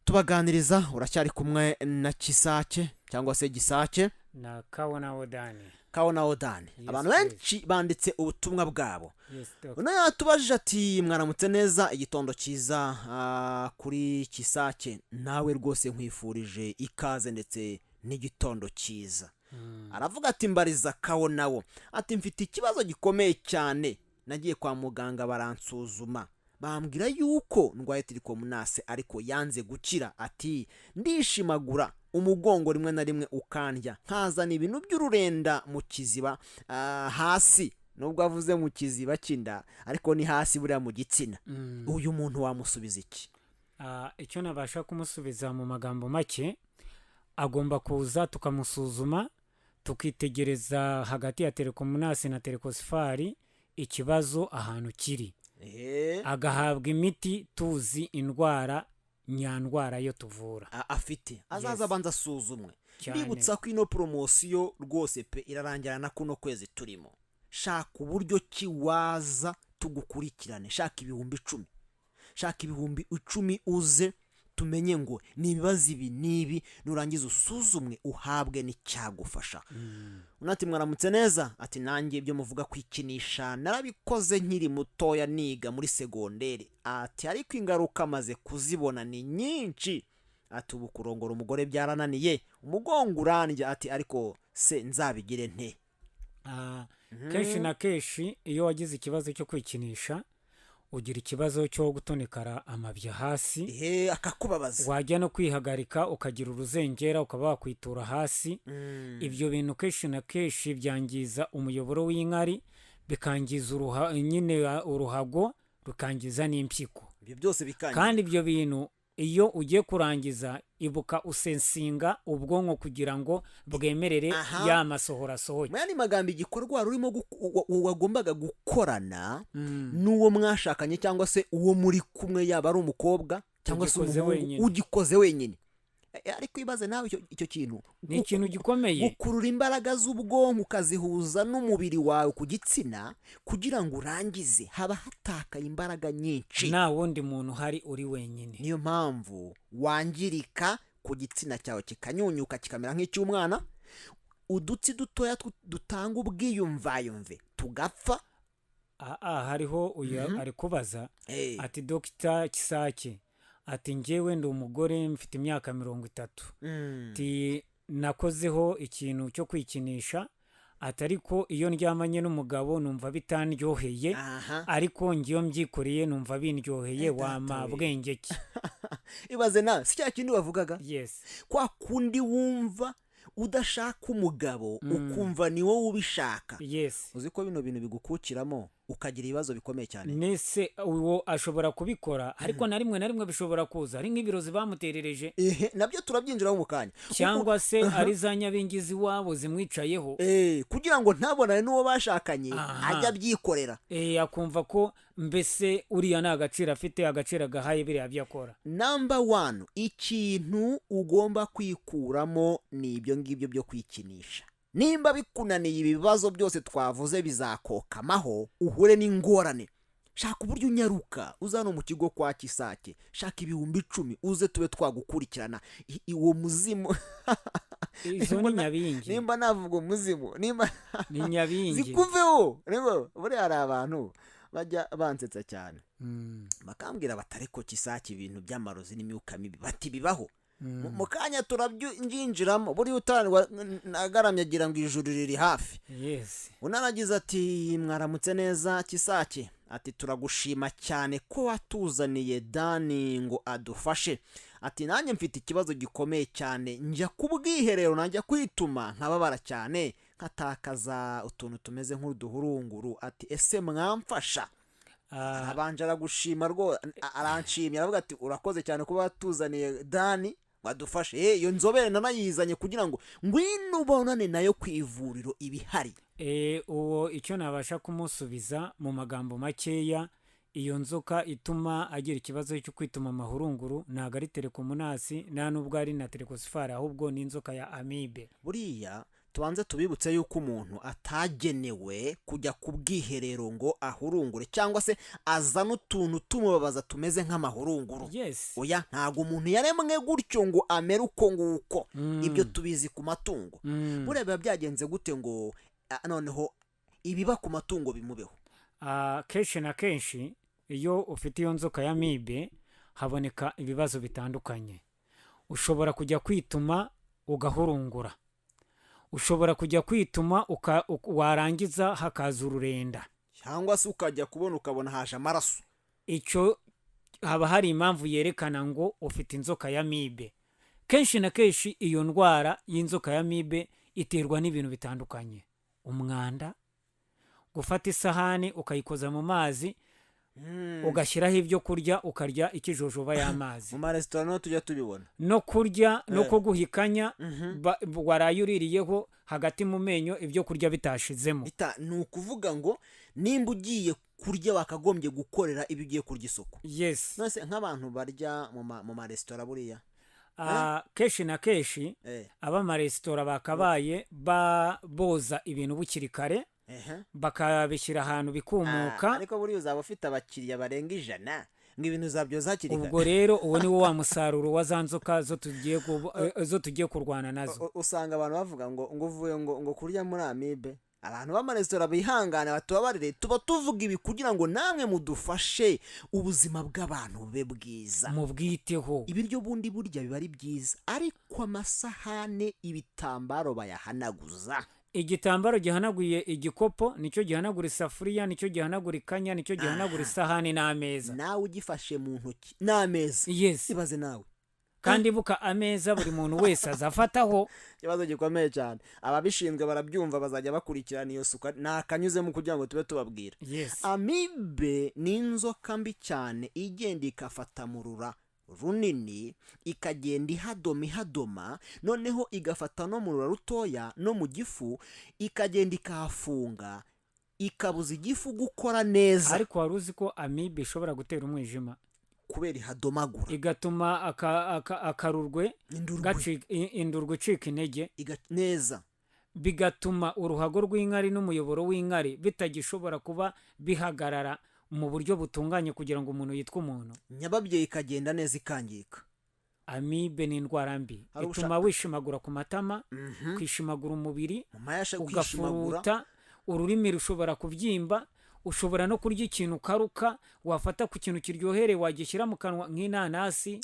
tubaganiriza. Uracyari kumwe na Kisake cyangwa se Gisake na Kabona Odani. Kabona Odani. Yes, Abantu please. benshi banditse ubutumwa bwabo. Yes, doctor. Uno yatubajije ati: "Mwaramutse neza, igitondo cyiza kuri Kisake." Nawe rwose nkwifurije ikaze ndetse n'igitondo cyiza. Aravuga ati: "Mbariza Kawonawo." Ati: "Mfite ikibazo gikomeye cyane. Nagiye kwa muganga baransuzuma, bambwira yuko ndwaye trichomonas ariko yanze gukira." Ati: "Ndishimagura, umugongo rimwe na rimwe ukandya, nkazana ibintu by'ururenda mu kiziba hasi." Nubwo avuze mu kiziba cy'inda, ariko ni hasi buriya mu gitsina. Uyu muntu wamusubiza iki? Icyo nabasha kumusubiza mu magambo make, agomba kuza tukamusuzuma, tukitegereza hagati ya trichomonas na trichosifari ikibazo ahantu kiri, agahabwa imiti tuzi indwara nyandwara yo tuvura. Afite azaza abanza asuzumwe. Cyane. Mbibutsa ko ino poromosiyo rwose pe irarangira na kuno kwezi turimo. Shaka uburyo ki waza tugukurikirane. Shaka 10,000, shaka 10,000 uze. Tumenye ngo ni ibibazo ibi n'ibi, nurangiza usuzumwe uhabwe n'icyagufasha. Undi ati: "Mwaramutse neza." Ati: "Nanjye ibyo muvuga kwikinisha narabikoze nkiri mutoya, niga muri segonderi." Ati: "Ariko ingaruka maze kuzibona ni nyinshi." Ati: "Ubu kurongora umugore byarananiye, umugongo urandya." Ati: "Ariko se nzabigire nte?" Kenshi na kenshi iyo wagize ikibazo cyo kwikinisha, ugira ikibazo cyo gutonekara amabya hasi. Ehe, akakubabaza. Wajya no kwihagarika ukagira uruzengera, ukaba wakwitura hasi. Ibyo bintu kenshi na kenshi byangiza umuyoboro w'inkari, bikangiza nyine uruhago, rukangiza n'impyiko. Ibyo byose bikangiza. Kandi ibyo bintu iyo ugiye kurangiza, ibuka usensinga ubwonko kugira ngo bwemerere ya masohoro asohoke. Mu yandi magambo, igikorwa wari urimo wagombaga gukorana n'uwo mwashakanye cyangwa se uwo muri kumwe, yaba ari umukobwa cyangwa se Ugikoze umuhungu, wenyine. ugikoze wenyine. Ariko ibaze nawe icyo kintu. Ni ikintu gikomeye. Gukurura imbaraga z'ubwonko ukazihuza n'umubiri wawe ku gitsina kugira ngo urangize, haba hatakaye imbaraga nyinshi. Nta wundi muntu uhari, uri wenyine. Niyo mpamvu wangirika ku gitsina cyawe, kikanyunyuka, kikamera nk'icy'umwana, udutsi dutoya dutanga ubwiyumvayumve tugapfa. Aha hariho uyu ari kubaza ati: "Dogita Kisake," ati, "njyewe ndi umugore, mfite imyaka 30." Ati: "Nakozeho ikintu cyo kwikinisha," ati, "ariko iyo ndyamanye n'umugabo numva bitandyoheye, ariko ngiyo mbyikoreye numva bindyoheye." Data Wama we. bwenge ki? Ibaze nawe, si cya kindi wavugaga? Yes. Kwa kundi wumva udashaka umugabo, ukumva ni wowe ubishaka. Uzi ko bino bintu bigukukiramo ukagira ibibazo bikomeye cyane. Nese uwo ashobora kubikora, ariko na rimwe na rimwe bishobora kuza ari nk'ibirozi bamuterereje. Ehe, nabyo turabyinjiramo mu kanya. Cyangwa se ari za nyabingizi iwabo zimwicayeho. Kugira ngo ntabonane n'uwo bashakanye, ajya abyikorera. Akumva ko mbese uriya nta gaciro afite, agaciro agahaye biriya byo akora. Number one, ikintu ugomba kwikuramo ni ibyo ngibyo byo kwikinisha. Nimba bikunaniye, ibibazo byose twavuze bizakokamaho, uhure n'ingorane. Shaka uburyo unyaruka uza hano mu kigo kwa Kisake, shaka 10,000 uze tube twagukurikirana. Uwo muzimu Izo ni nyabingi. Nimba navuga umuzimu, nimba Ni nyabingi. zikuveho. Rero buriya hari abantu bajya bansetsa cyane, bakambwira bati: "Ariko Kisake, ibintu by'amarozi n'imyuka mibi," bati, "bibaho?" Mu kanya turabyinjiramo. Buriya utaranirwa agaramye agira ngo ijuru riri hafi. Unaragize ati: "Mwaramutse neza Kisake." Ati: "Turagushima cyane ko watuzaniye Dani ngo adufashe." Ati: "Nanjye mfite ikibazo gikomeye cyane, njya ku bwiherero, najya kwituma nkababara cyane, nkatakaza utuntu tumeze nk'uduhurunguru." Ati: "Ese mwamfasha?" Arabanje aragushima rwose, aranshimye, aravuga ati: "Urakoze cyane kuba watuzaniye Dani wadufashe." Iyo nzobere nanayizanye kugira ngo ngwino ubonane nayo ku ivuriro ibihari. Uwo icyo nabasha kumusubiza mu magambo makeya, iyo nzoka ituma agira ikibazo cyo kwituma amahurunguru ntabwo ari trichomonas, nta nubwo ari na trichosphaera, ahubwo ni inzoka ya amibe. Buriya tubanze tubibutse yuko umuntu atagenewe kujya ku bwiherero ngo ahurungure cyangwa se azane utuntu tumubabaza tumeze nk'amahurunguru. Oya, ntabwo umuntu yaremwe gutyo ngo amere uko nguko. Ibyo tubizi ku matungo. Buriya biba byagenze gute ngo noneho ibiba ku matungo bimubeho? Kenshi na kenshi iyo ufite iyo nzoka ya amibe haboneka ibibazo bitandukanye. Ushobora kujya kwituma ugahurungura, ushobora kujya kwituma warangiza hakaza ururenda. Cyangwa se ukajya kubona ukabona haje amaraso. Icyo haba hari impamvu yerekana ngo ufite inzoka ya amibe. Kenshi na kenshi iyo ndwara y'inzoka ya amibe iterwa n'ibintu bitandukanye: umwanda, gufata isahani ukayikoza mu mazi, ugashyiraho ibyo kurya, ukarya ikijojoba y'amazi. Mu maresitora niho tujya tubibona. No kurya no kuguhikanya, waraye uririyeho hagati mu menyo ibyo kurya bitashizemo. Ni ukuvuga ngo nimba ugiye kurya, wakagombye gukorera ibyo ugiye kurya isuku. None nk'abantu barya mu maresitora buriya? Kenshi na kenshi ab'amaresitora bakabaye boza ibintu bukiri kare, bakabishyira ahantu bikumuka. Ariko buriya uzaba ufite abakiriya barenga 100. Ngo ibintu zabyoza hakiri kare. Ubwo rero uwo ni wo wa musaruro wa za nzoka zo tugiye kurwana nazo. Usanga abantu bavuga ngo uvuye ngo kurya muri amibe. Abantu b'amaresitora bihangane, batubabarire, tuba tuvuga ibi kugira ngo namwe mudufashe ubuzima bw'abantu bube bwiza. Mubwiteho. Ibiryo bundi burya biba ari byiza, ariko amasahane, ibitambaro bayahanaguza. Igitambaro gihanaguye igikopo nicyo gihanagura isafuriya, nicyo gihanagura ikanya, nicyo gihanagura isahani n'ameza. Nawe ugifashe mu ntoki n'ameza. Yes. Ibaze nawe. Kandi buka ameza buri muntu wese azafataho. Ikibazo gikomeye cyane. Ababishinzwe barabyumva, bazajya bakurikirana iyo suka ntakanyuzemo kugira ngo tube tubabwira. Amibe ni inzoka mbi cyane, igenda igafata mu rura runini, ikagenda ihadoma ihadoma, noneho igafata no mu rura rutoya no mu gifu, ikagenda ikahafunga, ikabuza igifu gukora neza. Ariko wari uzi ko amibe ishobora gutera umwijima? Kubera ihadomagura. Igatuma akarurwe Indurwe. Indurwe icika intege. Neza. Bigatuma uruhago rw'inkari n'umuyoboro w'inkari bitagishobora kuba bihagarara mu buryo butunganye kugira ngo umuntu yitwe umuntu. Nyababyeyi ikagenda neza ikangirika. Amibe ni indwara mbi. Hari Ituma wishimagura ku matama, kwishimagura umubiri, Mu mayasha, kwishimagura. ugafuruta, ururimi rushobora kubyimba, ushobora no kurya ikintu ukaruka, wafata ku kintu kiryohereye wagishyira mu kanwa nk'inanasi,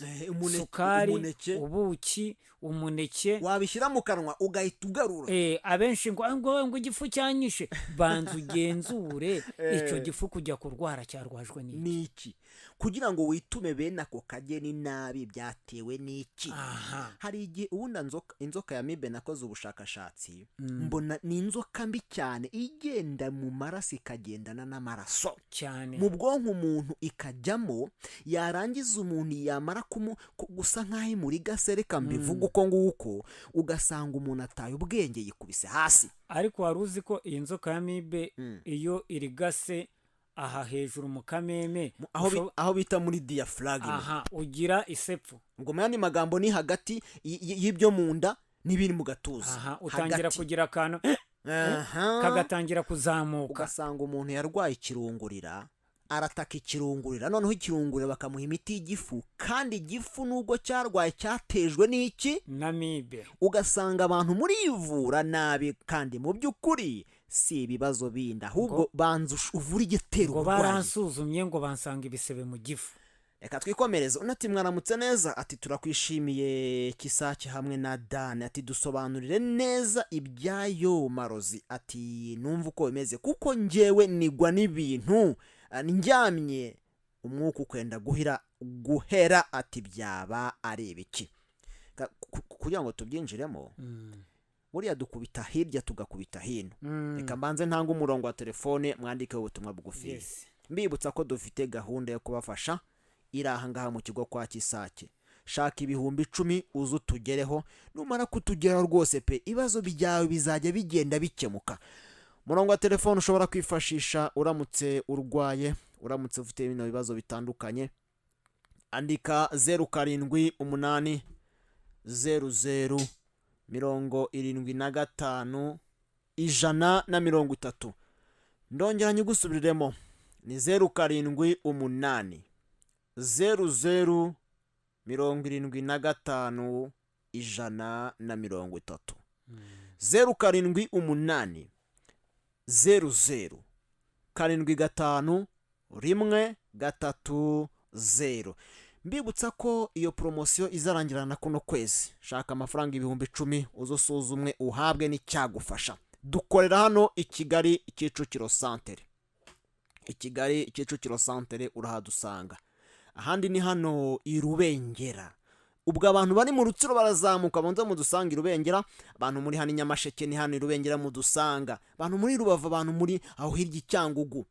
sukari, umuneke. ubuki, umuneke. Wabishyira mu kanwa ugahita ugarura. Abenshi ngo igifu cyanyishe. Banza ugenzure icyo gifu kujya kurwara cyarwajwe n'iki. Ni iki kugira ngo witume bene ako kageni nabi? Byatewe n'iki? Hari igihe ubundi inzoka ya amibe, nakoze ubushakashatsi mbona ni inzoka mbi cyane, igenda mu maraso, ikagendana n'amaraso Cyane. mu bwonko umuntu ikajyamo, yarangiza umuntu yamara gusa nk'aho imurigase, reka mbivuge uko nguko, ugasanga umuntu ataye ubwenge, yikubise hasi. Ariko wari uzi ko iyi nzoka ya amibe iyo irigase aha hejuru mu kameme, Aho bita muri diaphragme. Aha ugira isepfu. Ngo mu yandi magambo ni hagati y'ibyo mu nda n'ibiri mu gatuza. Aha utangira Hagati. kugira akantu kagatangira kuzamuka. Ugasanga umuntu yarwaye ikirungurira, arataka ikirungurira, noneho ikirungurira bakamuha imiti y'igifu, kandi igifu nubwo cyarwaye cyatejwe n'iki? N'amibe. Ugasanga abantu murivura nabi, kandi mu by'ukuri si ibibazo bindi, ahubwo banza uvure igitera Ngo uburwayi. baransuzumye ngo bansanga ibisebe mu gifu. Reka twikomereze. Undi ati: "Mwaramutse neza." Ati: "Turakwishimiye Kisake hamwe na Dani." Ati: "Dusobanurire neza ibyayo marozi." Ati: "Numva uko bimeze, kuko njyewe nigwa n'ibintu ndyamye, umwuka ukenda guhira guhera." Ati: "Byaba ari ibiki?" Kugira ngo tubyinjiremo, buriya dukubita hirya tugakubita hino. Reka mbanze ntanga umurongo wa telefone, mwandikeho ubutumwa bugufi. Mbibutsa ko dufite gahunda yo kubafasha iri aha ngaha mu kigo kwa Kisake. Shaka 10,000 uze utugereho. Numara kutugeraho rwose pe, ibibazo byawe bizajya bigenda bikemuka. Umurongo wa telefone ushobora kwifashisha uramutse urwaye, uramutse ufite bino bibazo bitandukanye, andika 0780075130. Ndongera nyigusubiriremo, ni 0780075130, 0780075130. Mbibutsa ko iyo poromosiyo izarangirana na kuno kwezi. Shaka amafaranga 10,000 uze usuzumwe, uhabwe n'icyagufasha. Dukorera hano i Kigali, Kicukiro santere. I Kigali, Kicukiro santere, urahadusanga. Ahandi ni hano i Rubengera. Ubwo abantu bari mu Rutsiro barazamuka banza mudusanga i Rubengera. Abantu muri hano i Nyamasheke ni hano i Rubengera mudusanga. Abantu muri Rubavu, abantu muri aho hirya i Cyangugu,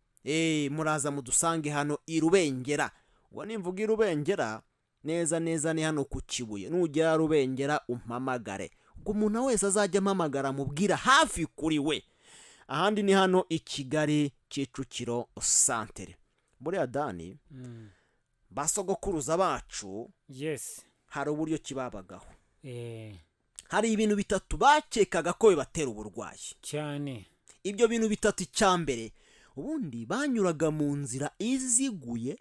muraza mudusange hano i Rubengera. Ubwo nimvuga i Rubengera neza neza ni hano ku Kibuye. Nugera Rubengera umpamagare. Ubwo umuntu wese azajya ampamagara mubwira hafi kuri we. Ahandi ni hano i Kigali, Kicukiro santere. Buriya Dani, ba sogokuruza bacu hari uburyo kibabagaho. Hari ibintu bitatu bakekaga ko bibatera uburwayi. Cyane. Ibyo bintu bitatu, icya mbere, ubundi banyuraga mu nzira iziguye.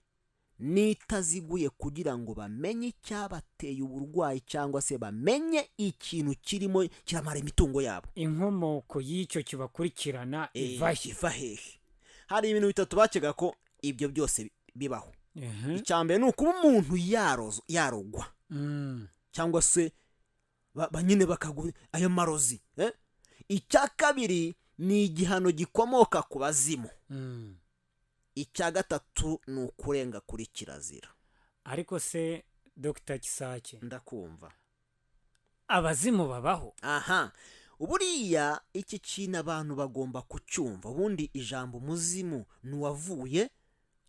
N'itaziguye kugira ngo bamenye icyabateye uburwayi cyangwa se bamenye ikintu kirimo kiramara imitungo yabo. Inkomoko y'icyo kibakurikirana iva he? Iva hehe? Hari ibintu bitatu bakeka ko ibyo byose bibaho. Icya mbere ni ukuba umuntu yarogwa cyangwa se nyine bakaguha ayo marozi, eh? Icya kabiri ni igihano gikomoka ku bazimu. Icya gatatu ni ukurenga kuri kirazira. Ariko se, Dr Kisake, Ndakumva. abazimu babaho? Aha, buriya iki kintu abantu bagomba kucyumva. Ubundi ijambo umuzimu ni uwavuye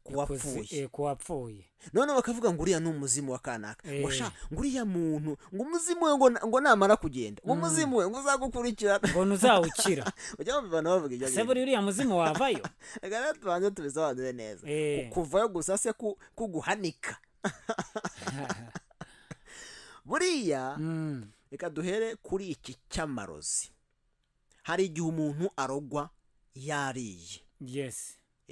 ku wapfuye. Ku wapfuye. None bakavuga ngo uriya ni umuzimu wa kanaka, ngo Eh. sha, ngo uriya muntu, ngo umuzimu we, ngo namara kugenda, ngo umuzimu we ngo uzagukurikirana, ngo ntuzawukira. Ujya wumva abantu bavuga ibyo Se ngibyo. buri uriya muzimu wavayo? Reka rero tubanze tubisobanure neza. Kuvayo gusa se kuguhanika buriya? Reka duhere kuri iki cy'amarozi. Hari igihe umuntu arogwa yariye,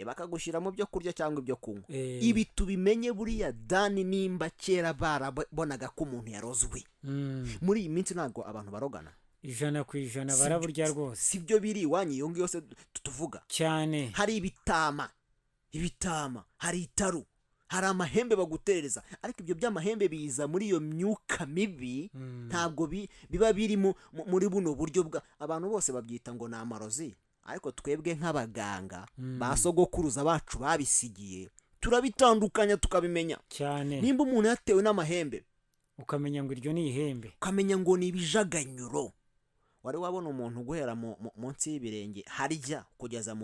bakagushyira mu byo kurya cyangwa ibyo kunywa. Ibi tubimenye buriya, Dani, nimba kera barabonaga ko umuntu yarozwe, muri iyi minsi ntabwo abantu barogana? 100%. Baraburya rwose. Si byo biri iwanyu iyo ngiyo se tuvuga? Cyane. Hari ibitama, ibitama, hari itaru, hari amahembe baguterereza. Ariko ibyo by'amahembe biza muri iyo myuka mibi. Ntabwo biba biri muri buno buryo bwa abantu bose babyita ngo ni amarozi, ariko twebwe nk'abaganga ba sogokuruza bacu babisigiye, turabitandukanya tukabimenya. Cyane. Nimba umuntu yatewe n'amahembe, ukamenya ngo iryo ni ihembe. Ukamenya ngo ni ibijaganyuro. Wari wabona umuntu guhera munsi y'ibirenge harya kugeza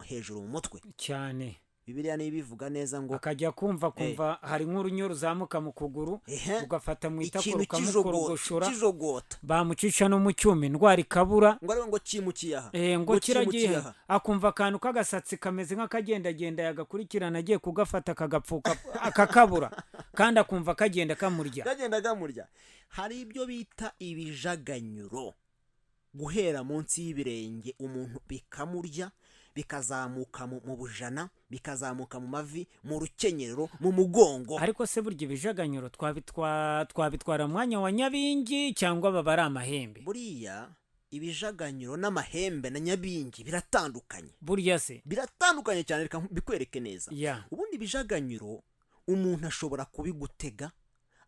hejuru mu mutwe? Cyane. Bibiliya niyo ibivuga neza ngo Akajya kumva hari nk'urunyo ruzamuka mu kuguru, ugafata mu itako, ikintu rukamukorogoshora, kijogota. Bamucisha no mu cyuma, indwara ikabura. Ngo ariwe ngo cyimukiye aha. Ngo cyimukiye kiragiye aha. Akumva akantu k'agasatsi kameze nk'akagendagenda, yagakurikirana agiye kugafata akagapfuka, akakabura, kandi akumva kagenda kamurya. Kagenda kamurya. Hari ibyo bita ibijaganyuro, guhera munsi y'ibirenge umuntu bikamurya, bikazamuka mu bujana, bikazamuka mu mavi, mu rukenyerero, mu mugongo. Ariko se burya ibijaganyuro twabitwara mu mwanya wa nyabingi cyangwa baba ari amahembe? Buriya ibijaganyuro n'amahembe na nyabingi biratandukanye. Burya se? Biratandukanye cyane. Reka mbikwereke neza. Ubundi ibijaganyuro umuntu ashobora kubigutega,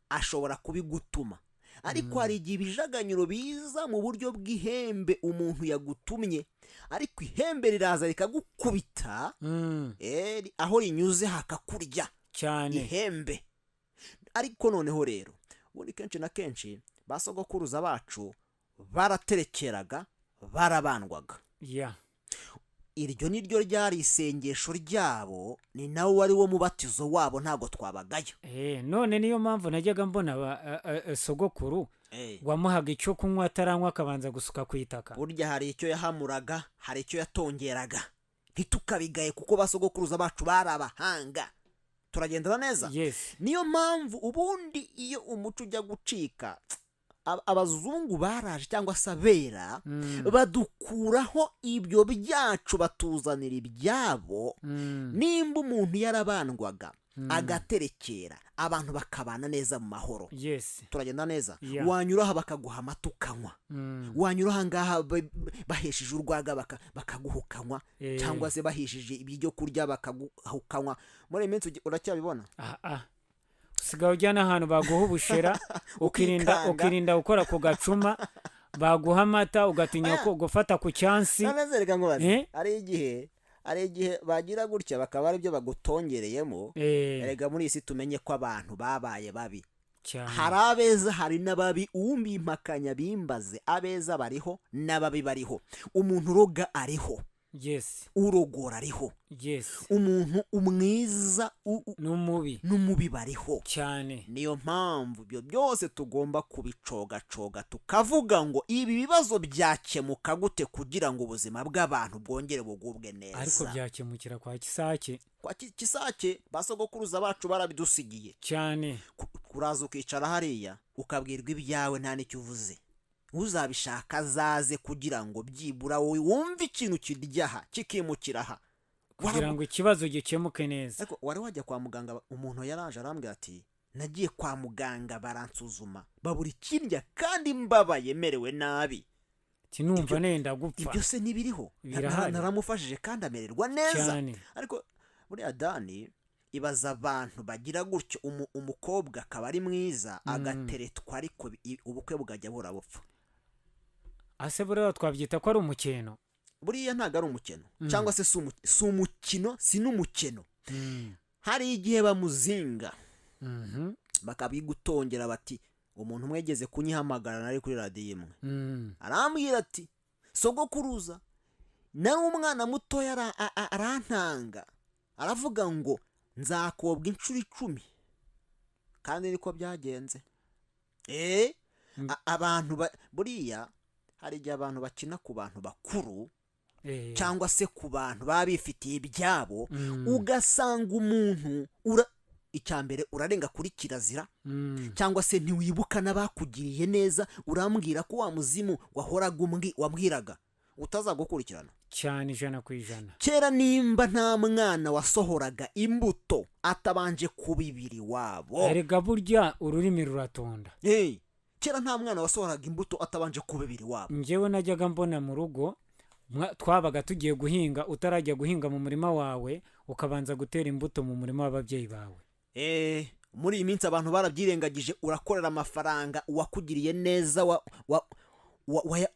ashobora kubigutuma, ariko hari igihe ibijaganyuro biza mu buryo bw'ihembe umuntu yagutumye, ariko ihembe riraza rikagukubita, aho rinyuze hakakurya. Cyane. Ihembe. Ariko noneho rero ubundi kenshi na kenshi ba sogokuruza bacu baraterekeraga, barabandwaga. Iryo ni ryo ryari isengesho ryabo, ni nawo wari wo mubatizo wabo. Ntabwo twabagayo. None niyo mpamvu najyaga mbona sogokuru wamuhaga icyo kunywa ataranywa akabanza gusuka ku itaka. Burya hari icyo yahamuraga, hari icyo yatongeraga. Ntitukabigaye kuko ba sogokuruza bacu bari abahanga. Turagendana neza? Yes. Niyo mpamvu ubundi iyo umuco ujya gucika, abazungu baraje cyangwa se abera, badukuraho ibyo byacu, batuzanira ibyabo. Nimba umuntu yarabandwaga, agaterekera, abantu bakabana neza mu mahoro. Turagenda neza? Yeah. Wanyura aha bakaguha amata ukanywa, wanyura aha ngaha bahesheje urwaga bakaguha ukanywa, cyangwa se bahishije ibyo kurya bakaguha ukanywa. Muri iyi minsi uracyabibona? Ah, ah. Usigaye ujya n'ahantu baguha ubushera ukirinda, Ukikanga. ukirinda gukora ku gacuma, baguha amata ugatinya gufata ku cyansi. None se reka nkubaze, Eh? hari igihe bagira gutya bakaba aribyo bagutongereyemo. Erega muri iyi si tumenye ko abantu babaye babi. Cyane. Hari abeza, hari n'ababi. Uwumbimpakanya bimbaze. Abeza bariho n'ababi bariho. Umuntu uroga ariho, urogora ariho, umuntu umwiza n'umubi, n'umubi bariho. Cyane. Niyo mpamvu ibyo byose tugomba kubicogacoga, tukavuga ngo ibi bibazo byakemuka gute kugira ngo ubuzima bw'abantu bwongere bugubwe neza. Ariko byakemukira kwa Kisake. Kwa Kisake, ba sogokuruza bacu barabidusigiye. Cyane. Kuraza ukicara hariya ukabwirwa ibyawe nta n'icyo uvuze. Uzabishaka azaze kugira ngo byibura wowe wumve ikintu kirya aha kikimukira aha. Kugira ngo ikibazo gikemuke neza. Ariko wari wajya kwa muganga, umuntu yaraje arambwira ati: "Nagiye kwa muganga baransuzuma, babura ikindya kandi mbabaye, merewe nabi." Ati: "Numva nenda gupfa." Ibyo se ntibiriho? Birahari. Naramufashije kandi amererwa neza. Cyane. Ariko buriya Dani, ibaza abantu bagira gutyo, umukobwa akaba ari mwiza, agateretwa, ariko ubukwe bukajya burabupfa. Ase buriya twabyita ko ari umukeno? Buriya ntabwo ari umukeno, cyangwa se si umukino, si n'umukeno. Hari igihe bamuzinga, bakabigutongera bati umuntu umwe yageze kunyihamagara, nari kuri radiyo imwe, arambwira ati: "Sogokuruza, nari umwana mutoya, arantanga, aravuga ngo nzakobwa inshuro 10." Kandi niko byagenze. Abantu buriya hari igihe abantu bakina ku bantu bakuru, cyangwa se ku bantu baba bifitiye ibyabo, ugasanga umuntu icya mbere urarenga kuri kirazira, cyangwa se ntiwibuka n'abakugiriye neza. Urambwira ko wa muzimu wahoraga wambwiraga utazagukurikirana? Cyane, 100%. Kera nimba nta mwana wasohoraga imbuto atabanje kubibira iwabo. Erega burya ururimi ruratonda. Hey, kera nta mwana wasohoraga imbuto atabanje kubibira iwabo. Njyewe najyaga mbona mu rugo, twabaga tugiye guhinga, utarajya guhinga mu murima wawe ukabanza gutera imbuto mu murima w'ababyeyi bawe. Muri iyi minsi abantu barabyirengagije. Urakorera amafaranga, uwakugiriye neza,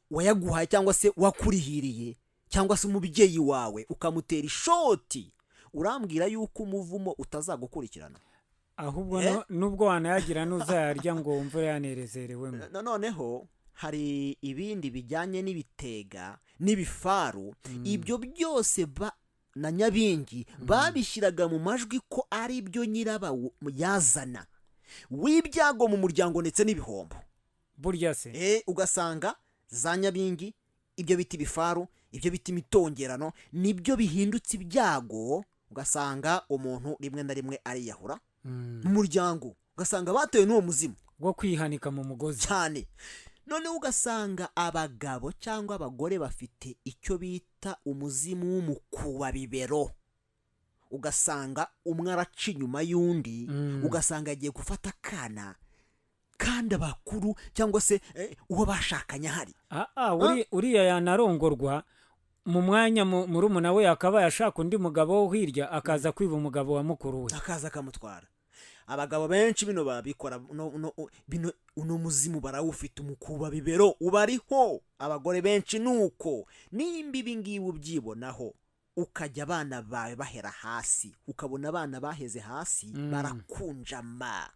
wayaguhaye cyangwa se wakurihiriye cyangwa se umubyeyi wawe, ukamutera ishoti. Urambwira yuko umuvumo utazagukurikirana? Ahubwo Eh? nubwo wanayagira ntuzayarya ngo wumve yanerezerewemo. Noneho hari ibindi bijyanye n'ibitega n'ibifaru, ibyo byose ba na nyabingi babishyiraga mu majwi ko ari byo nyiraba yazana w'ibyago mu muryango ndetse n'ibihombo. Burya se? Ugasanga za nyabingi, ibyo bita ibifaru, ibyo bita imitongerano, nibyo bihindutse ibyago. Ugasanga umuntu rimwe na rimwe ariyahura mu muryango, ugasanga batewe n'uwo muzimu wo kwihanika mu mugozi. Cyane. Noneho ugasanga abagabo cyangwa abagore bafite icyo bita umuzimu w'umukubabibero, ugasanga umwe araca inyuma y'undi, ugasanga agiye gufata akana kandi abakuru cyangwa se uwo bashakanye ahari. Uriya yanarongorwa mu mwanya murumuna we yakabaye ashaka undi mugabo wo hirya, akaza kwiba umugabo wa mukuru we. Akaza akamutwara. Abagabo benshi bino babikora, bino uno muzimu barawufite, umukubabibero ubariho. Abagore benshi nuko. Nimba ibi ngibi ubyibonaho, ukajya abana bawe bahera hasi, ukabona abana baheze hasi, barakunjama,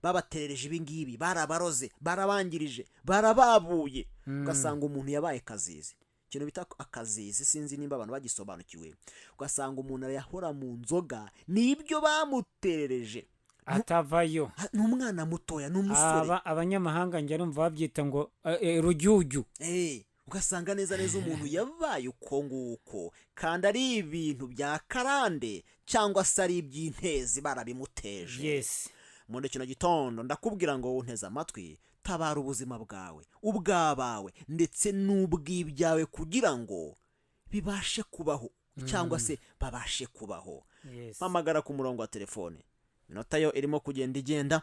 babaterereje ibi ngibi, barabaroze, barabangirije, barababuye, ugasanga umuntu yabaye kazizi, ikintu bita akazizi, sinzi nimba abantu bagisobanukiwe. Ugasanga umuntu yahora mu nzoga, nibyo bamuterereje. Atavayo. Ni umwana mutoya, ni umusore. Aba abanyamahanga njya numva babyita ngo rujyujyu. Ugasanga neza neza umuntu yabaye uko nguko, kandi ari ibintu bya karande cyangwa se ari iby'intezi barabimuteje. Muri kino gitondo ndakubwira ngo unteze amatwi, tabara ubuzima bwawe, ubw'abawe ndetse n'ubw'ibyawe, kugira ngo bibashe kubaho cyangwa se babashe kubaho. Mpamagara ku murongo wa telefone. Iminota yo irimo kugenda igenda,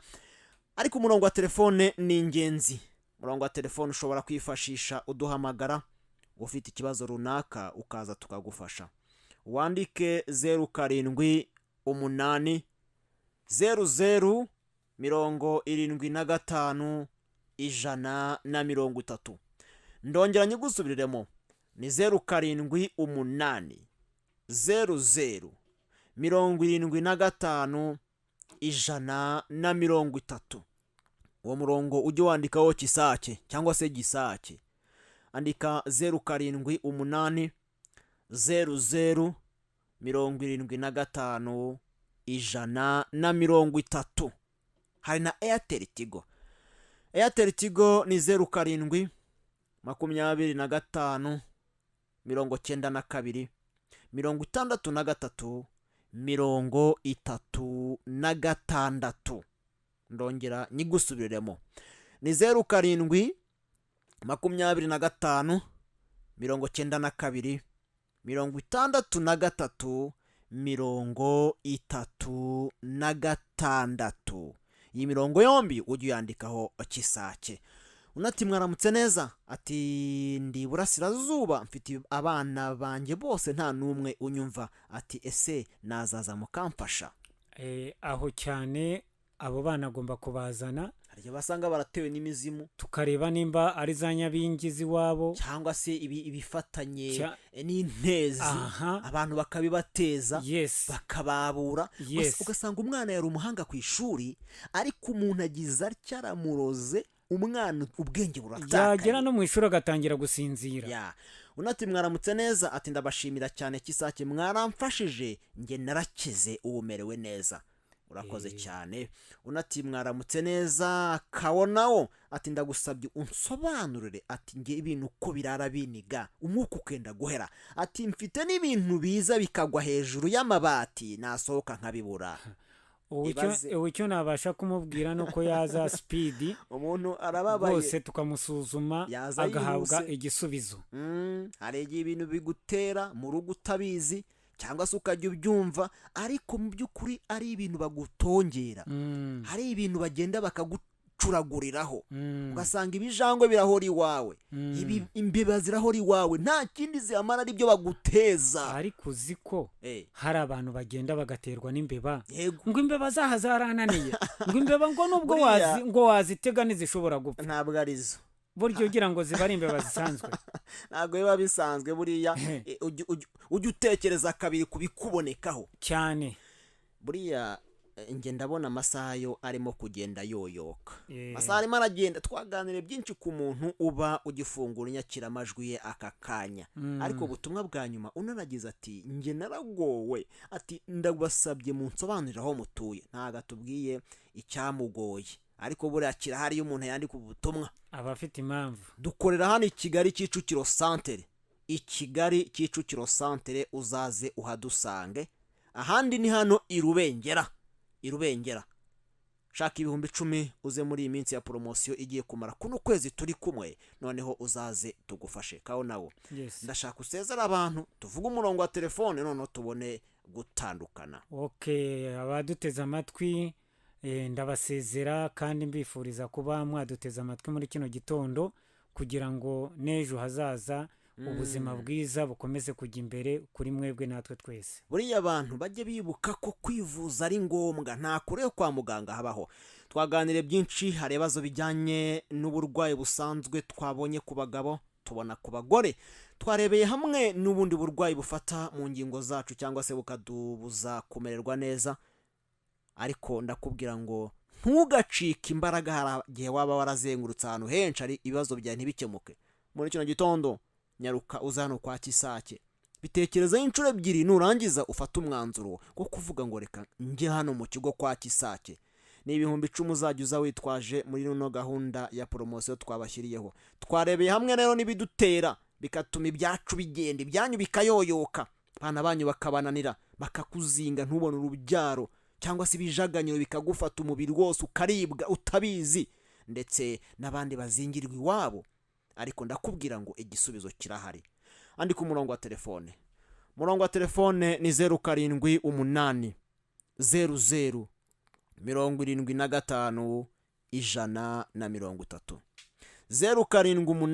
ariko umurongo wa telefone ni ingenzi. Umurongo wa telefone ushobora kwifashisha uduhamagara ufite ikibazo runaka, ukaza tukagufasha. Wandike 0780075130. Ndongera nyigusubiriremo, ni 0780075130. Uwo murongo ujye wandikaho Kisake cyangwa se Gisake. Andika 0780075130. Hari na Airtel Tigo. Airtel Tigo ni 0725926336. Ndongera nyigusubiriremo, ni 072592 63 36. Iyi mirongo yombi ujye uyandikaho Kisake. Undi ati mwaramutse neza, ati ndi iburasirazuba, mfite abana banjye bose nta n'umwe unyumva, ati ese nazaza mukamfasha? Aho cyane abo bana agomba kubazana. Hari igihe basanga baratewe n'imizimu. Tukareba nimba ari za nyabingi z'iwabo. Cyangwa se ibifatanye n'intezi, abantu bakabibateza, bakababura. Ugasanga umwana yari umuhanga ku ishuri, ariko umuntu agize atya aramuroze, umwana ubwenge buratakaye. Yagera no mu ishuri agatangira gusinzira. Ya. Undi ati mwaramutse neza, ati ndabashimira cyane Kisake, mwaramfashije, njye narakize, ubu merewe neza, urakoze cyane. Undi ati mwaramutse neza Kawonawo, ati ndagusabye unsobanurire, ati njye ibintu uko birara biniga umwuka ukenda guhera, ati mfite n'ibintu biza bikagwa hejuru y'amabati, nasohoka nkabibura. Ubu Ibaze. Ubu icyo nabasha kumubwira ni uko yaza speed. Umuntu arababaye. Rwose tukamusuzuma, Yaza agahabwa yihuse. igisubizo. Hari igihe ibintu bigutera mu rugo utabizi, cyangwa se ukajya ubyumva, ariko mu by'ukuri ari ibintu bagutongera, hari ibintu bagenda bakagucuraguriraho, ugasanga ibijangwe birahora iwawe, imbeba zirahora iwawe, nta kindi zihamara ari byo baguteza. Ariko uzi ko hari abantu bagenda bagaterwa n'imbeba, ngo imbeba zaha zarananiye, ngo imbeba ngo nubwo ngo wazitega ntizishobora gupfa. Ntabwo arizo. Burya ugira ngo ziba ari imbeba zisanzwe. Ntabwo biba bisanzwe buriya. Ujye utekereza kabiri ku bikubonekaho. Cyane. Buriya njye ndabona amasaha yo arimo kugenda yoyoka, amasaha arimo aragenda. Twaganiriye byinshi ku muntu uba ugifungura inyakiramajwi ye aka kanya, ariko ubutumwa bwa nyuma unaragize ati njye naragowe, ati ndabasabye munsobanurire aho mutuye. Ntabwo atubwiye icyamugoye, ariko buriya kirahari iyo umuntu yandika ubutumwa aba afite impamvu. Dukorera hano i Kigali, Kicukiro santere, i Kigali Kicukiro santere, uzaze uhadusange. Ahandi ni hano i Rubengera, i Rubengera. Shaka 10,000 uze muri iyi minsi ya poromosiyo igiye kumara kuno kwezi turi kumwe, noneho uzaze tugufashe. Kawo nawo. Yes. Ndashaka usezere abantu, tuvuge umurongo wa telefone, noneho tubone gutandukana. Ok, abaduteze amatwi, ndabasezera kandi mbifuriza kuba mwaduteze amatwi muri kino gitondo kugira ngo n'ejo hazaza ubuzima bwiza bukomeze kujya imbere kuri mwebwe natwe twese. Buriya abantu bajye bibuka ko kwivuza ari ngombwa, nta kure yo kwa muganga habaho. Twaganiriye byinshi, hari ibibazo bijyanye n'uburwayi busanzwe twabonye ku bagabo, tubona ku bagore, twarebeye hamwe n'ubundi burwayi bufata mu ngingo zacu cyangwa se bukadubuza kumererwa neza. Ariko ndakubwira ngo ntugacike imbaraga. Hari igihe waba warazengurutse ahantu henshi ari ibibazo byawe ntibikemuke. Muri kino gitondo nyaruka uza hano kwa Kisake, bitekerezaho inshuro ebyiri, nurangiza ufate umwanzuro wo kuvuga ngo reka njye hano mu kigo kwa Kisake. Ni 10,000 uzajya uza witwaje muri ino gahunda ya poromosiyo twabashyiriyeho. Twarebeye hamwe rero n'ibidutera bigatuma ibyacu bigenda, ibyanyu bikayoyoka, abana banyu bakabananira, bakakuzinga ntubone urubyaro, cyangwa se ibijaganyiro bikagufata umubiri wose ukaribwa utabizi, ndetse n'abandi bazingirwa iwabo. Ariko ndakubwira ngo igisubizo kirahari. Andika umurongo wa telefone. Umurongo wa telefone ni 078 00 75 130, 078.